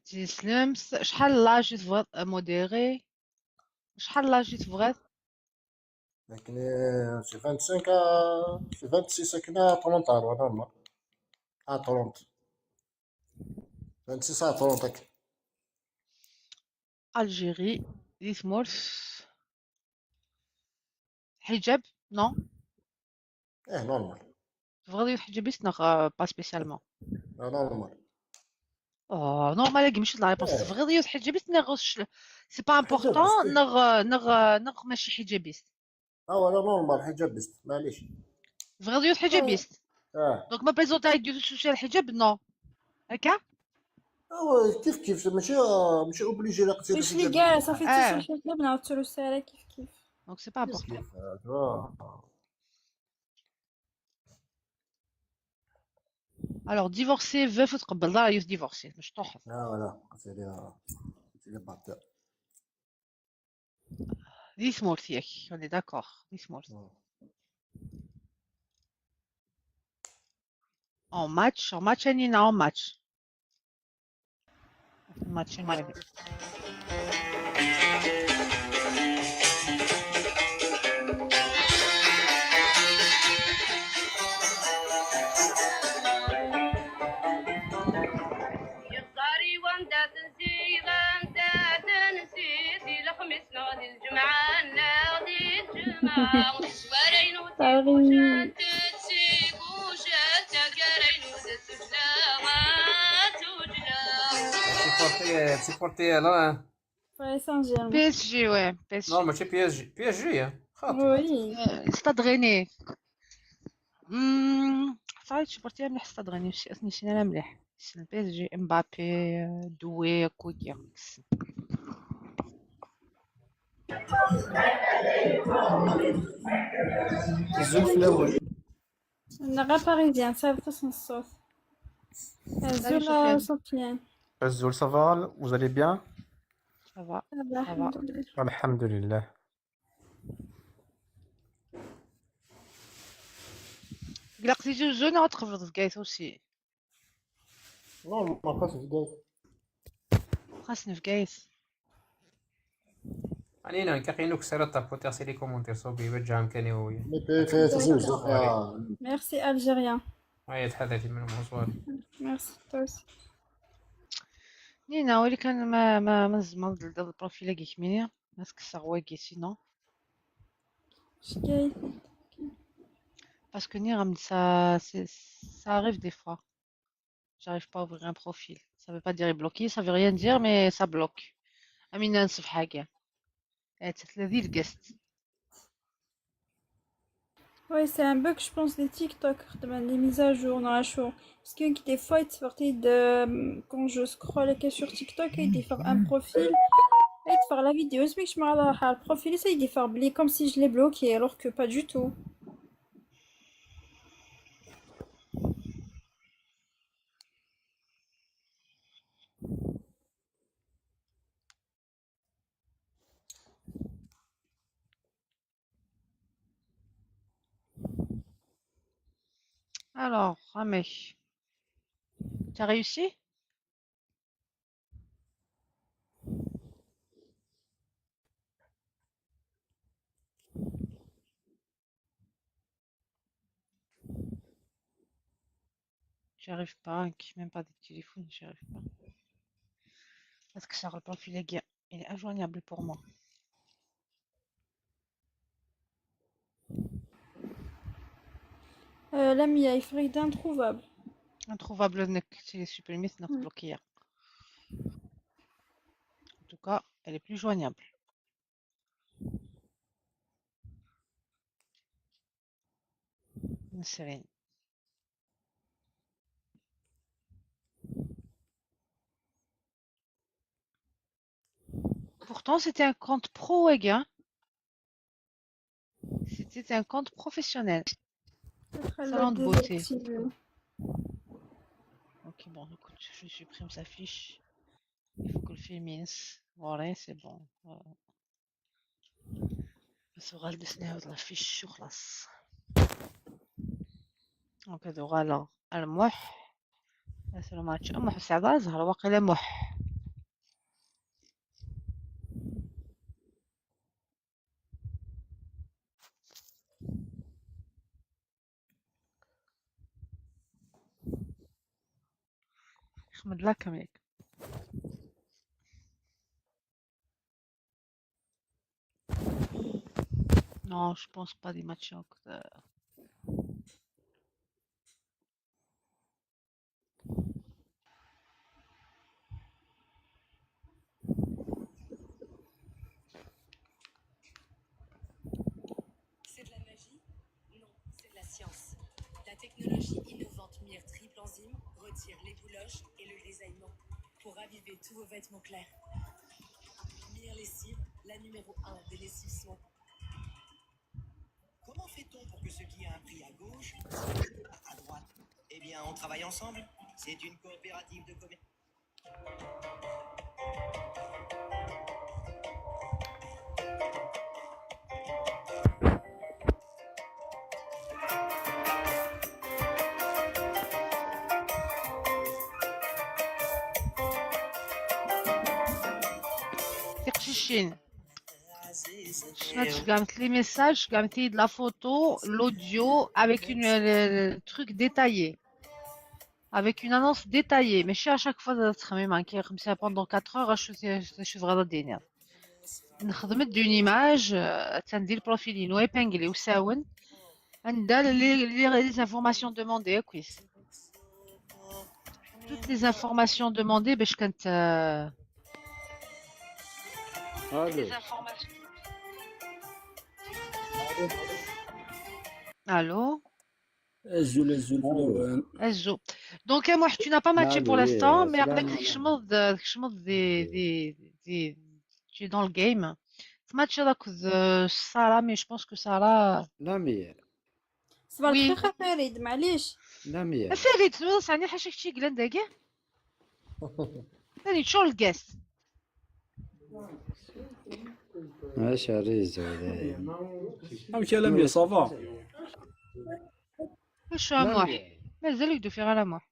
تسلم شحال l'âge تبغى modéré؟ شحال l'âge تبغى؟ لكن c'est 25 c'est 26 كنا 30 normal. 30 26 30. Algérie, ديثمورث حجاب non؟ ايه normal. تبغى حجابيست نغ pas spécialement. Normal. Oh, normal ماشي la réponse. تبغي حجابيست نغ c'est pas important نغ نغ نغ ماشي حجابيست. اه ولا normal حجابيست معليش. تبغي حجابيست. Donc ما présenter du social الحجاب non هكا؟ هو كيف كيف ماشي ماشي obligé لا قتيل. واش اللي كاع صافي تسول الحجاب نعاود تسولو كيف كيف. Donc c'est pas important. Alors divorcé veuf تقبل لا يوث divorcé مش تحف. لا لا célibataire. ديثمورث ياك on est d'accord ديثمورث. En match, en match Anina, en match. Match نوالي. Supporter là. Paris Saint-Germain. PSG, ouais. PSG. Non, ماشي PSG. PSG خاطر. Oui. Stade Rennais. صافي تسبورتي مليح Stade Rennais نسينا انا مليح. PSG مبابي دوي كوكيا. الزول في الاول. انا غير parisien صيفط الصوت. الزول سفيان. Azul, ça va? Vous allez bien? Ça va, Ça va, ça va. الحمد لله. الحمد لله. قلقتي جوج زون تخفض في كايت aussi. Non, ما بقاش في كايت. خاصني في كايت. أنا كاين كسرة تابوتي سي les commentaires صوبي بجام كان هو Merci Algérien. هاي تحدثي من bonsoir. Merci toi aussi. نينا ولي كان ما ما ما زمر ال profil كيك ميني ناس كسر sinon. شكايت. Parce que Niram, ça, ça arrive des fois. J'arrive pas à ouvrir un profil. Ça veut pas dire bloqué, ça veut rien dire, mais ça bloque. أمينة نصف حاجة. تلاذي القست. Ouais, c'est un bug, je pense, des TikTok, les mises à jour dans la show. Parce que des fois, il te de quand je scrolle sur TikTok, il te fait un profil, il te fait la vidéo, mais je me le profil, ça il te fait comme si je l'ai bloqué, alors que pas du tout. Alors, Ramé, tu as réussi? J'arrive pas, même pas des téléphones, j'arrive pas. Parce que ça, le profil est il est injoignable pour moi. Lamia, il ferait introuvable. Introuvable, c'est supprimé, c'est notre bloqué. En tout cas, elle est plus joignable. Serine. Pourtant, c'était un compte pro, hein. C'était un compte professionnel. Salon de beauté. Ok, bon, écoute, je supprime sa fiche. Il faut que le film Voilà, c'est bon. La fiche sur la. Donc, voilà. المح. الماتش. المح سعد زهر واقيلا مح. خمد لك كميك. Non, je pense pas des matchs. C'est de la magie? Non, c'est de la science. La technologie innovante Mire triple enzyme retire les bouloches et le grisaillement pour raviver tous vos vêtements clairs. Mire lessive, la numéro 1 des lessives soins. Comment fait-on pour que ce qui a un prix à gauche à droite? Eh bien, on travaille ensemble. C'est une coopérative de commerce. Je gagne les messages, je gagne de la photo, l'audio avec une truc détaillé, avec une annonce détaillée. Mais je suis à chaque fois pendant 4 heures, je suis vraiment déniée. نخدم d'une image, تندير le profil ينو épinglé وساون عندها les informations demandées كويس. Toutes les informations demandées باش كانت Allô. Allô. Azul, azul, Azul. Donc, moi, tu n'as pas matché pour l'instant, mais après, tu es dans le game. Tu matches avec Sarah, mais je pense que Sarah. Lamia. صباح الخير فريد معليش. Lamia. فريد تنوض عني حاشاك شي قلان داكي. ثاني شو الجاست. ماشي ريزو هذايا. أم كلام يا صافا. شو موح مازال يدو في غير موح.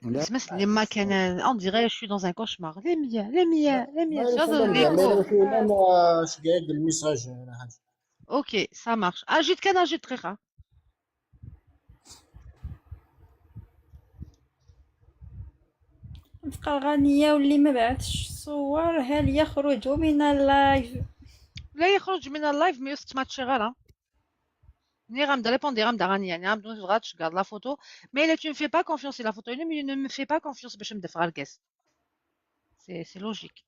لا سمس لما كان on dirait je suis dans un cauchemar. Les miens, les miens, les miens. ما هذا لا l'écho. ما شقايد ال message انا حاجه. OK, ça marche. اجيت كان اجيت دقيقة. تبقى غنية واللي ما بعثش صور هل يخرج من ال live؟ لا يخرج من ال live mais تماتشي غير ni غنبدا répondre غنبدا غني يعني غنبدا نبغى تقعد la photo mais الا tu me fais pas confiance la photo mais ne me fais pas confiance باش ندفع الكاس c'est logique.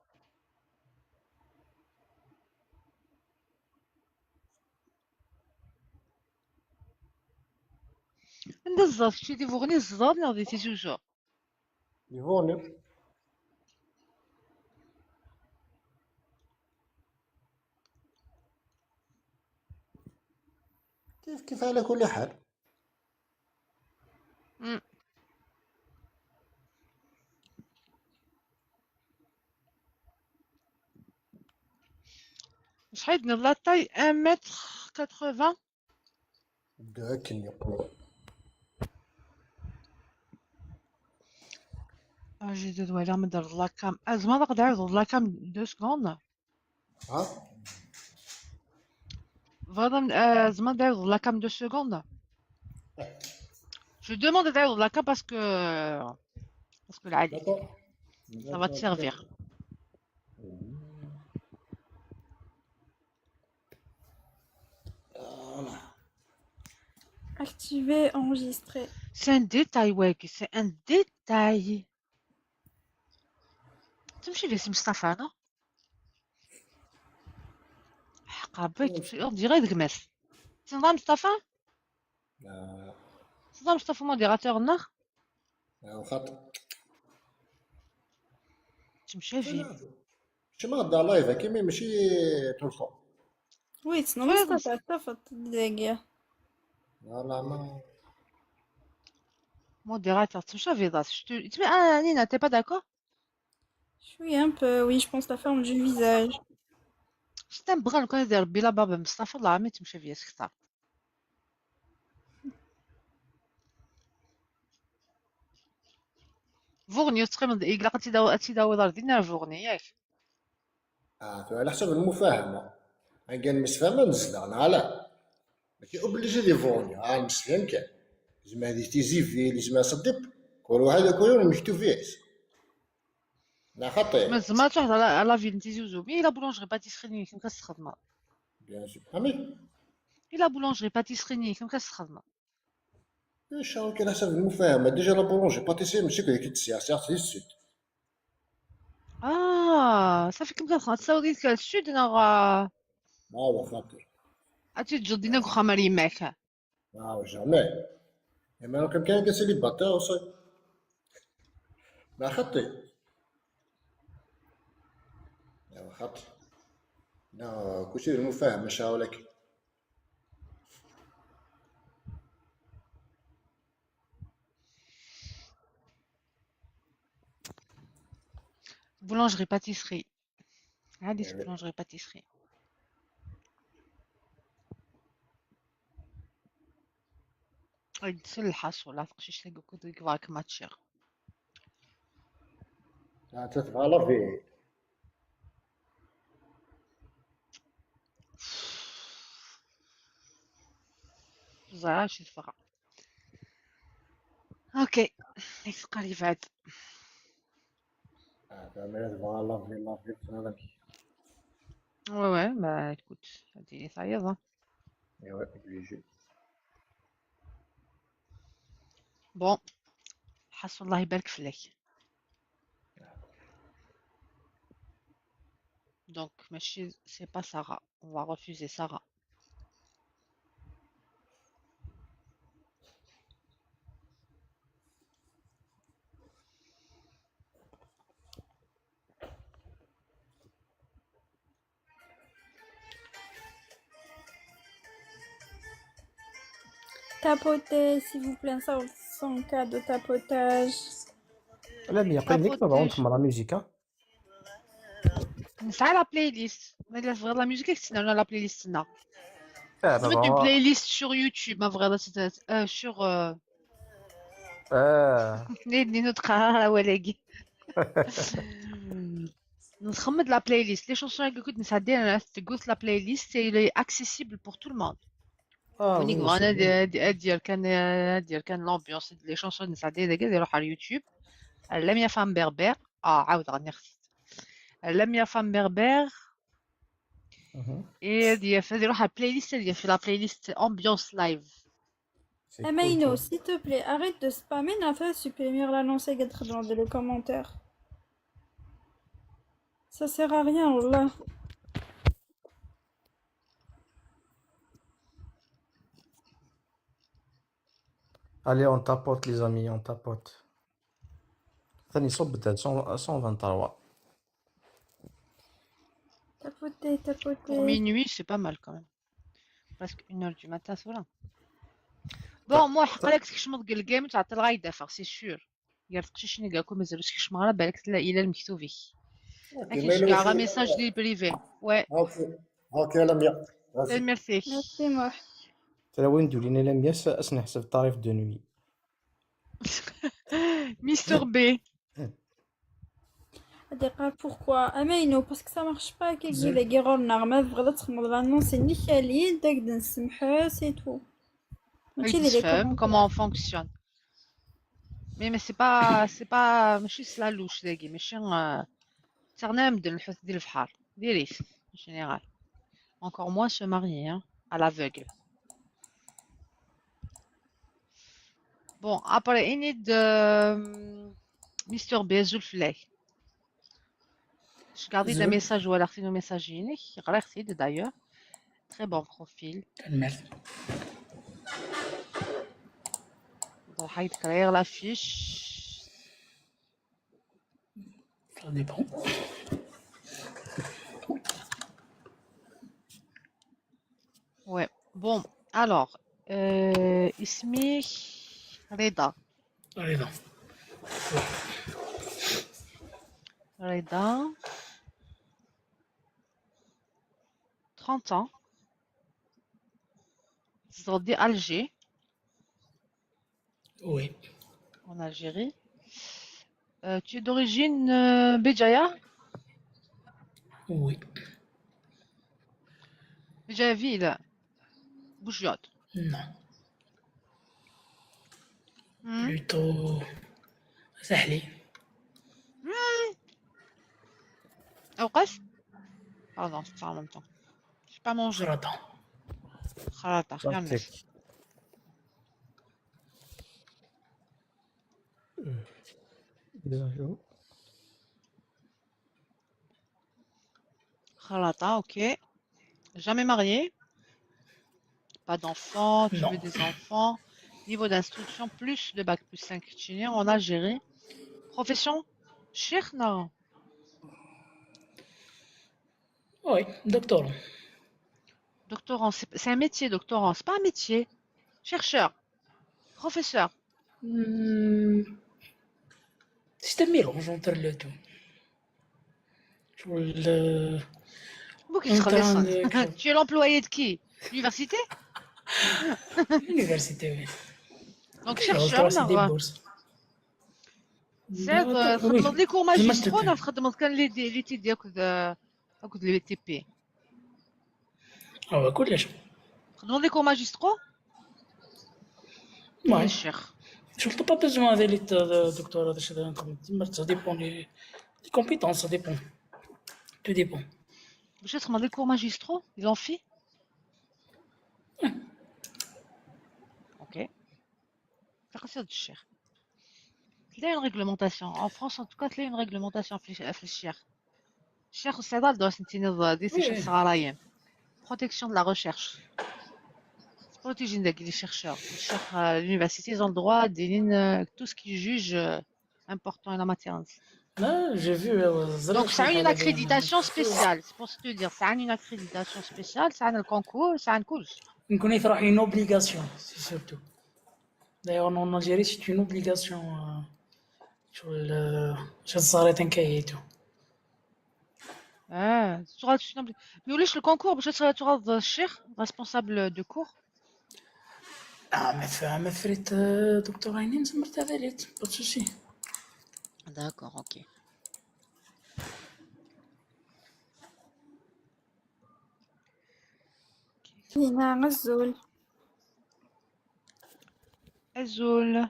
ندزر شتي دي فوغني الزاد نغدي تيزوجو يفوني كيف كيف على كل حال. شحال عندنا la taille 1 mètre 80. داك اجي دو ولا من دار la cam ازما نقدر نعاود la cam 2 secondes. ها Vraiment, زعما داير la cam 2 secondes. Je demande d'ailleurs la cam parce que العادي ça va te servir. Activer, enregistrer. C'est un détail ouais, c'est un détail. تمشي لي سي مصطفى non حقا بغيت تمشي on dirait دغماس تنظام مصطفى تنظام مصطفى modérateur النار خاطر تمشي فيه ماشي ما دا live كيما ماشي tout le temps. oui تسنو مصطفى تفط دقيقة. لا ما modérateur تمشي في ضاس. Ah Nina, t'es pas d'accord? شوية un peu, oui, je pense la forme du visage. شتا نبغى نكون يدير ربي لا بابا مصطفى الله عمي تمشي فيا سكتا فوغني تقريبا إلا قلتي تيداوي دار دينا فوغني ياك. على حسب المفاهمة كان المسفهمة نزلها أنا لا ماشي obligé دي فوني المسفهم كان زعما هذه تيزيفي اللي زعما صدق كل واحد كل مكتوب فيه لا خطي ما زعما تروح على la ville تيزي وزو mais la boulangerie pâtisserie كم كتخدم bien sûr فهمي la boulangerie pâtisserie كم كتخدم. اش هو كاين حسب المفاهمة déjà la boulangerie pâtisserie ماشي كي تسير سير في ال sud. صافي كم كتخدم تساوي ديك ال sud نغ هو خاطر عرفتي تجد دينا خمر يماك jamais اما كان كان célibataire وصاي ما خطي ايوا خطي لا كلشي المفاهمة شاولك. boulangerie pâtisserie عادي boulangerie pâtisserie يدسل الحاصل تقشيش تلقى كنت فاك ماتشير تتبع la ville زعما شي تفرق. OK يتقال يبعد. تبع la ville la ville هذا. Ouais, ouais, bah écoute, هادي صعيبة. ايوا obligé. bon حسن الله يبارك فيك. Donc ماشي c'est pas Sarah, on va refuser Sarah. Tapotez, s'il vous plaît, ça, son cas de tapotage. لا mais يقيم ديك طبعا Tapotage. تما la musique. نسعى la playlist. Mais la vraie la musique c'est la playlist نا. اه زعما une بابا playlist sur YouTube ما vrai sur اه نيدني نتقرا ولاكي نخمد la playlist les chansons اللي كنت نسعدي انا تقول la playlist elle est accessible pour tout le monde. اه ونيك oui انا c'est bien. ديال كان l'ambiance les chansons نسعدي داك يروح على اليوتيوب لميا femme berbère. عاود غادي نخسر لميا femme berbère. اي ديال في يروح على ال playlist ديال في la playlist ambiance live. C'est cool Amaino, ça. s'il te plaît, arrête de spammer, n'a fait supprimer l'annonce et dans les commentaires. Ça sert à rien, والله. Allez, on tapote les amis, on tapote. ثاني صب 123. Tapoter, Pour tapoter. minuit, c'est pas mal quand même. Presque 1h du matin, voilà. Bon, moi, حق لك تكشمط ال game تعطي الغايدة فا c'est sûr. يا تقشيش نلقاكم كل مازال كشمارة راه بالك لا الى المكتوبي. OK لكن ما الا شكاع وشي message ديال privé. Ouais. OK OK لميا ماشي. Merci. Merci, moi. ترى وين دولينا لم يس نحسب tarif de nuit. Mister B. دقيقة pourquoi Amaino parce que ça marche pas كي يقول لك غير ما بغيت تخمض l'annonce نيكالي داك نسمحها c'est tout. ماشي ديال les تفهم commentaires. comment on fonctionne. Mais c'est pas ماشي la louche داكي ماشي تغنى مدن الحوت ديال البحر des risques en général. Encore moins se marier hein, à l'aveugle. Bon, après إنيد Mister B زول Je gardais des زول messages ou alors nos messages غير d'ailleurs. Très bon profil. كمل. Donc, créer la fiche. Ça dépend. Ouais. Bon, alors, اسمي رضا. رضا. رضا 30 ans. Zordi Alger. Oui. En Algérie. Tu es d'origine Béjaïa? Oui. Béjaïa ville. Bougiot. Non. Plutôt Sahli. أوقف. Pardon, je parle en même temps. J'ai pas mangé. خرطة. خرطة. خير صحتك. Désolé. خرطة, ok. Jamais marié. Pas d'enfants, tu Non. veux des enfants. Niveau d'instruction, plus de bac plus 5 tunisien en Algérie. Profession? Cheikh, non. Oui, doctorant. Doctorant, c'est un métier, doctorant. C'est pas un métier. Chercheur. Professeur. C'est un mélange entre les deux. شغل Beaucoup en train de Tu es l'employé de qui? L'université? L'université, oui. Donc, Oui, chercheur, c'est des non. bourses. C'est Oui. les cours زعما magistraux, non, خدمت كان les TD ياخذ les TP. هو كلش. خدمت les cours magistraux? Ouais. الشيخ. شغل t'as pas besoin d'aller doctorat ça dépend des compétences, ça dépend. Tout dépend. باش تخدم les cours magistraux, ils ont fait? Ok. تقصد الشيخ. Il y a une réglementation. En France, en tout cas, il y a une réglementation في الشيخ. الشيخ الصيدال doit s'intégrer des Oui. صغارين. Protection de la recherche. Protéger les chercheurs. Les chercheurs à l'université, ils ont le droit de tout ce qu'ils jugent important en la matière. Là, j'ai vu. Donc, ça a une accréditation spéciale. C'est pour te dire, ça a une accréditation spéciale, ça a un concours, ça a un cours. نكون يطرح une obligation, c'est surtout. D'ailleurs, en Algérie, c'est une obligation. شغل شغل صارت نكايتو. Ah, mais ولاش le concours باش تغاض الشيخ responsable de cours. ما فريت دكتور عينين زمرت هذا ليت pas de souci. D'accord, ok. لينا غزول. Azul.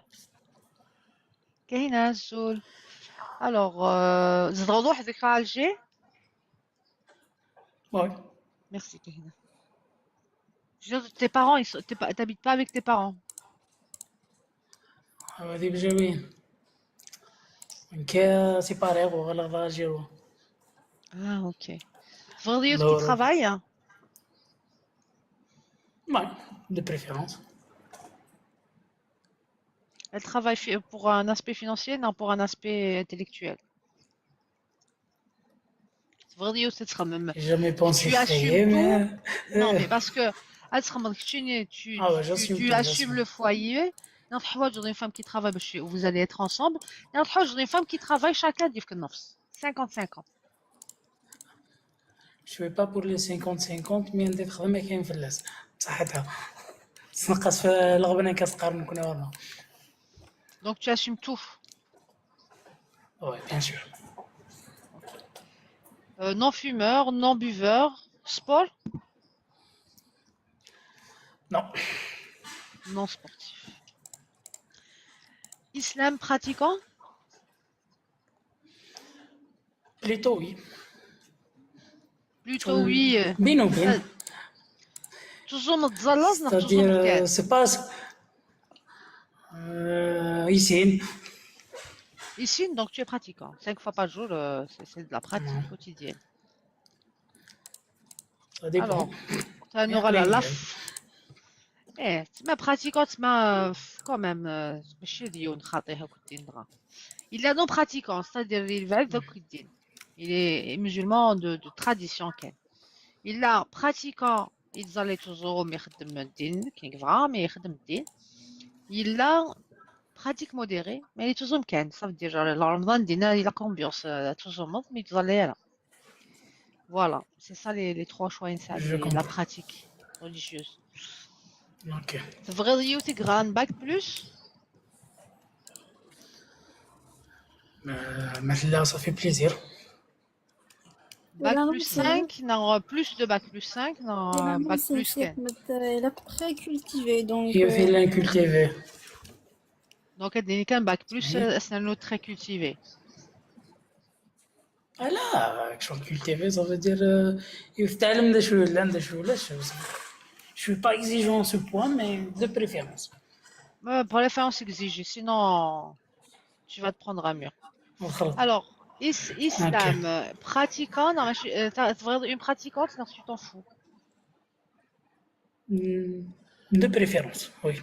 كاينة Azul. Alors, زدغ وحدك على Alger? Ouais. Merci, Kahina. Je veux dire, tes parents, ils sont, t'habites pas avec tes parents? هذه بجوين نكا séparé وغلا غاجيرو. Ah, ok. Vendrieux qui travaille? Ouais, de préférence. Elle travaille pour un aspect financier, non pour un aspect intellectuel. Vendrieux, c'est quand même. J'ai jamais pensé Tu assumes créer, tout. mais Non, mais parce que elle sera mode, tu, Ah ouais, tu, j'assume tu tout, assumes j'assume. le foyer. Non, une femme qui travaille, vous allez être ensemble. Non, une femme qui travaille chacun dit que 50-50. Je suis pas pour les 50-50 mais عندي تخدم ما كاين فلاس بصحتها تنقص في الغبنة كتقارن نكون ورا. Donc tu assumes tout. Ouais, bien sûr. Non fumeur, non buveur, sport? Non. Non sportif. Islam pratiquant? Plutôt oui. Plutôt oui. بين وبين. toujours متزلز toujours C'est-à-dire, متكاد. c'est pas ici. Ici, donc tu es pratiquant. 5 fois par jour, c'est de la pratique quotidienne. Ça dépend. Alors, ça nous aura la laf. Eh, تما pratiquant, تما quand même, ماشي ديون خاطيها كنت ندغى. Il est non pratiquant, c'est-à-dire il va être الدين. Il est musulman de tradition كان. Il a pratiquant, il allait toujours mais يخدم الدين, كي يقرا mais يخدم الدين. Il a pratique modérée, mais il est toujours كان. Ça veut dire genre le Ramadan دينا il a ambiance toujours mais il allait là. Voilà, c'est ça les trois choix inside, Je la comprends. pratique religieuse. Ok. Vrai تقرا bac plus? مثلا ça fait plaisir. Bac لا plus 5, non, plus de bac plus 5, non, bac plus 15. Elle est très cultivée, donc. هي في لان cultivé. Donc, elle est un bac plus, c'est un autre très cultivé. Ah لا شغل cultivé ça veut dire يتعلم دا شوية لا دا شوية لا. Je suis pas exigeant à ce point, mais de préférence. Préférence exigée, sinon tu vas te prendre un mur. مخلط. Alors, islam, pratiquant, non, t'as une pratiquante, non, tu t'en fous. De préférence, oui.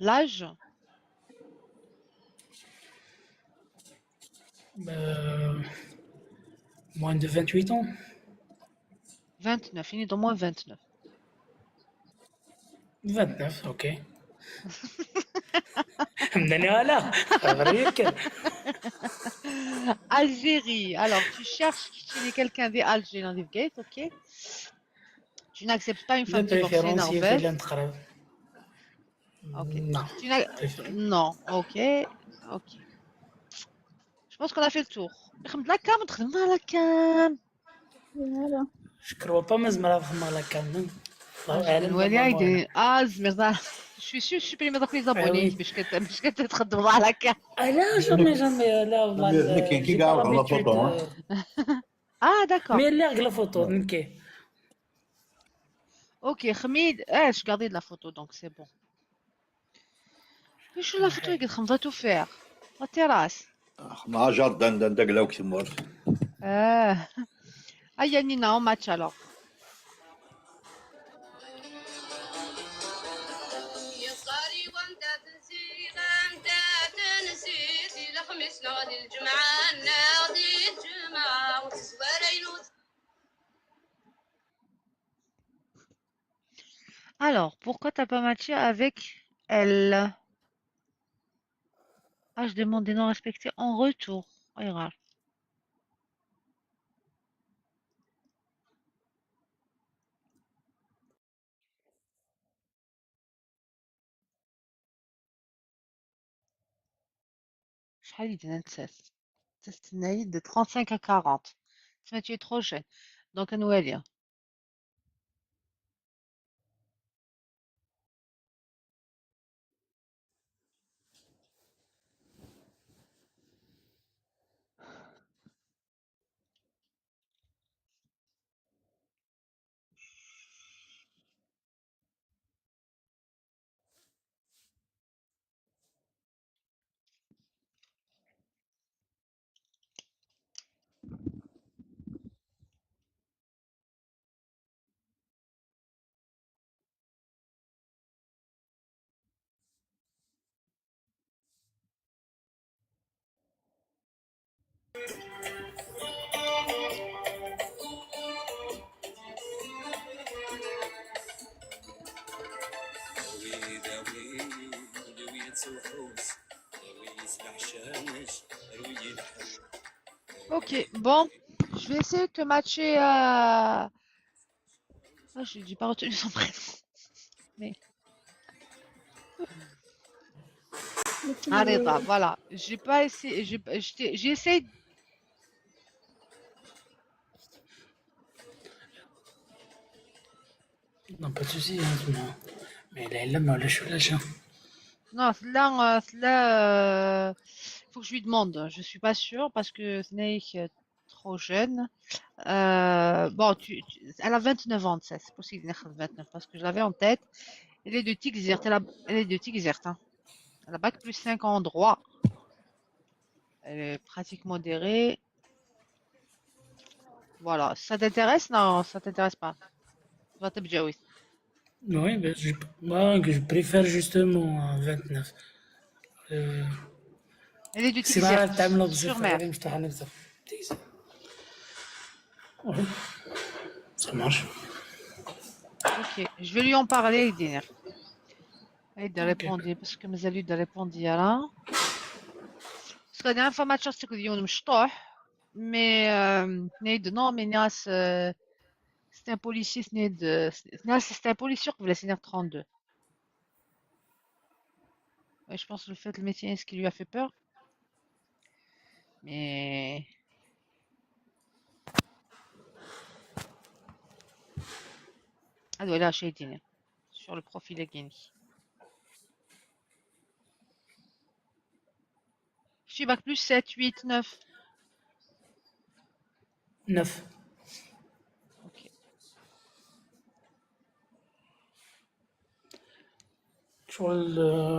L'âge? Moins de 28 ans. 29, fini dans moins 29. 29, ok. voilà. Algérie. Alors, tu cherches quelqu'un d'Algérie dans Gate, ok? Tu n'acceptes pas une femme De divorcée, préférence, il Norvège. fait l'entrave. Ok. Non. Tu n'as- Non, ok. Ok. Je pense qu'on a fait le tour. خدمت la cam, خدمنا la cam. Voilà. Je crois pas مازال خدمة la cam. الله أعلم. نولي هيدي اه زمير Je suis sûre supprimer donc les abonnés باش كتخدم على cam. لا jamais jamais لا والله. كاين كي كاع la photo. Ah d'accord. Mais لا la photo نكي. Ok, خميد, eh, je gardais de la photo donc c'est bon. شو la photo قد خمضة tout faire. La terrasse. مع jardin داك لاوك تمور. اه. هيا نينا on match alors. Alors, pourquoi t'as pas matché avec elle? Ah, je demande des non respectés en retour. Oh, il râle. شحال يدنا نتسات تستناي de 35 à 40. تسمى tu es trop jeune. Donc نواليا. Ok, bon, je vais essayer de te matcher à... Ah, je n'ai pas retenu son prénom. Mais... Arrête, voilà. J'ai pas essayé. J'ai essayé. Non, pas de souci, hein, mais là, là, là, Non, là, là, faut que je lui demande. Je suis pas sûre parce que Snake est trop jeune. Bon, elle a 29 ans, ça, c'est possible, 29 parce que je l'avais en tête. Elle est de Tigzirt, elle est de Tigzirt, hein. Elle a bac plus 5 en droit. Elle est pratique modérée. Voilà. Ça t'intéresse? Non, ça t'intéresse pas. Va te oui. Oui, ben, moi, je préfère justement 29. Elle est du Tigzirt, sur mer. Oui, ça marche. Ok, je vais lui en parler, Diner. Il a répondu parce que mes alus de répondre là. Parce que la dernière fois, ma chance, c'est que mais non, mais c'est un policier, c'est un policier qui voulait signer 32. Ouais, je pense que le fait le métier, ce qui lui a fait peur. Mais ah, voilà, chez sur le profil de Guinée. Je suis bac plus 7, 8, 9. 9. Ok.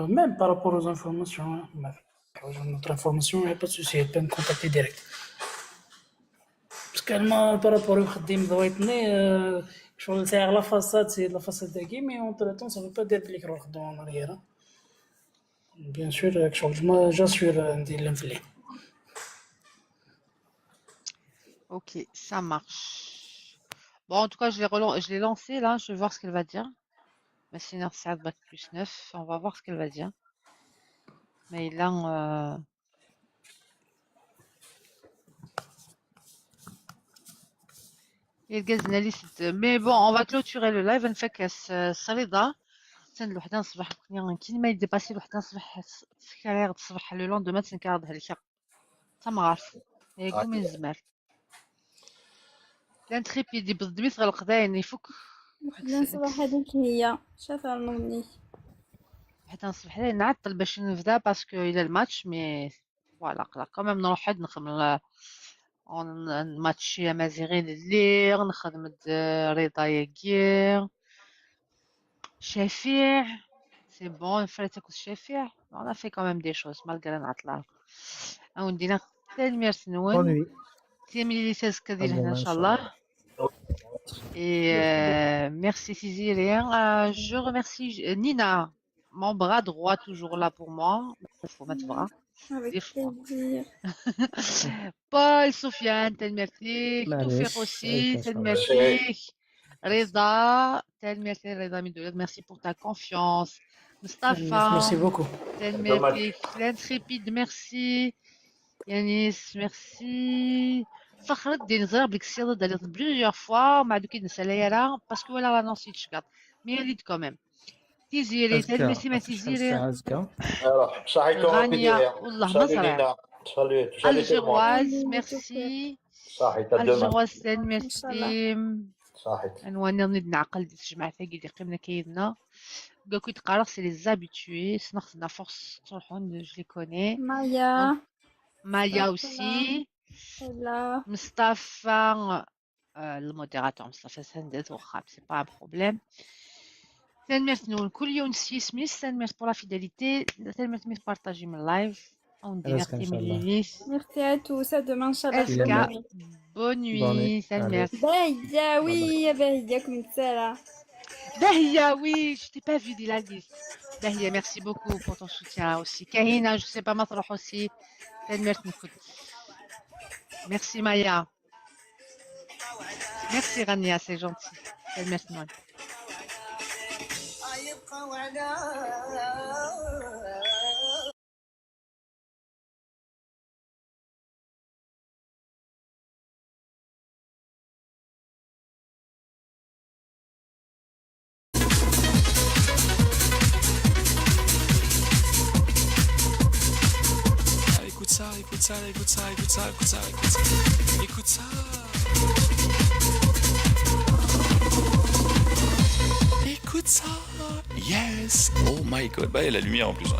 Même par rapport aux informations, hein. Notre information, il n'y a pas de souci, elle peut me contacter direct. Parce qu'elle m'a, par rapport au Khadim Dwaitni, je suis la façade, c'est la façade d'Agui, mais entre-temps, ça ne veut pas dire que je en arrière. Bien sûr, j'assure l'inflé. Ok, ça marche. Bon, en tout cas, je l'ai lancé là, je vais voir ce qu'elle va dire. Ma Saad bac plus 9, on va voir ce qu'elle va dire. Mais là, mais bon, on va clôturer le live. On fait que ça الوحدة الصباح كي ما يديباسي الوحدة الصباح سكرير الصباح لو لوندوما تنكارد هلكا تمغارف ياكو من الزمال لانتريبيدي بالضبط غلق يفك وحدة الصباح هذيك هي شاف المغني وحدة الصباح نعطل باش نبدا باسكو الى الماتش مي فوالا قلق كوميم نروح حد نخدم ماتش مازيغين اللي نخدم رضا ياكير Shafir, c'est bon, il fallait que Shafir. On a fait quand même des choses malgré نعطلها. On dit تنمير سنون. تيملي كدير هنا ان شاء الله. Et merci Cécile. Je remercie Nina, mon bras droit toujours là pour moi. Faut mettre bras. Avec plaisir. Paul, Sofiane, تنميرتيك. Toufik aussi, تنميرتيك. Reza, merci Reza Midouled, merci pour ta confiance. Mustafa, merci beaucoup. L'intrépide, merci. Yanis, merci. Fakhr Eddin Zerb, d'aller plusieurs fois, m'a dit qu'il ne s'allait là parce que voilà l'annonce il mais elle dit quand même. تيزيري أزكى تنميرتي ما عرفت شحال تيزيري الساعة أزكى Alors, صحيتو غانية بيدير والله ما Salut صرا Lina, salut, salut tout le monde. Algéroise merci صحيت à demain. Algéroise ان شاء الله تنميرتي صحيت. انوانا نض نعقل ديال الجماعة ثاقي اللي قيمنا كيدنا قا كنت قارا c'est les habitués سنخدنا force تروحون je les connais مايا donc Maya aussi لا مصطفى le modérateur مصطفى سندت واخا c'est pas un problème تنميرت نون كل يوم سيس ميس تنميرت pour la fidélité تنميرت ميس partager من ال live وندير أزكى إن اختي شاء الله مليليس Merci à tous, à demain, إن شاء الله. اسكا إلى bonne bonne nuit allez تنميرت باهية باي باي oui يا باهية كنت سارة Bahia, oui, je t'ai pas vu dans la liste. Bahia, merci beaucoup pour ton soutien aussi. Kahina, je sais pas, ما aussi. تنميرت نكون. Merci Maya. Merci Rania, c'est gentil. تنميرت نون. يبقى وعلا Écoute ça, écoute ça, écoute ça, écoute ça, écoute ça, écoute ça. Écoute ça. Écoute ça. Yes. Oh my god. Bah, il y a la lumière en plus.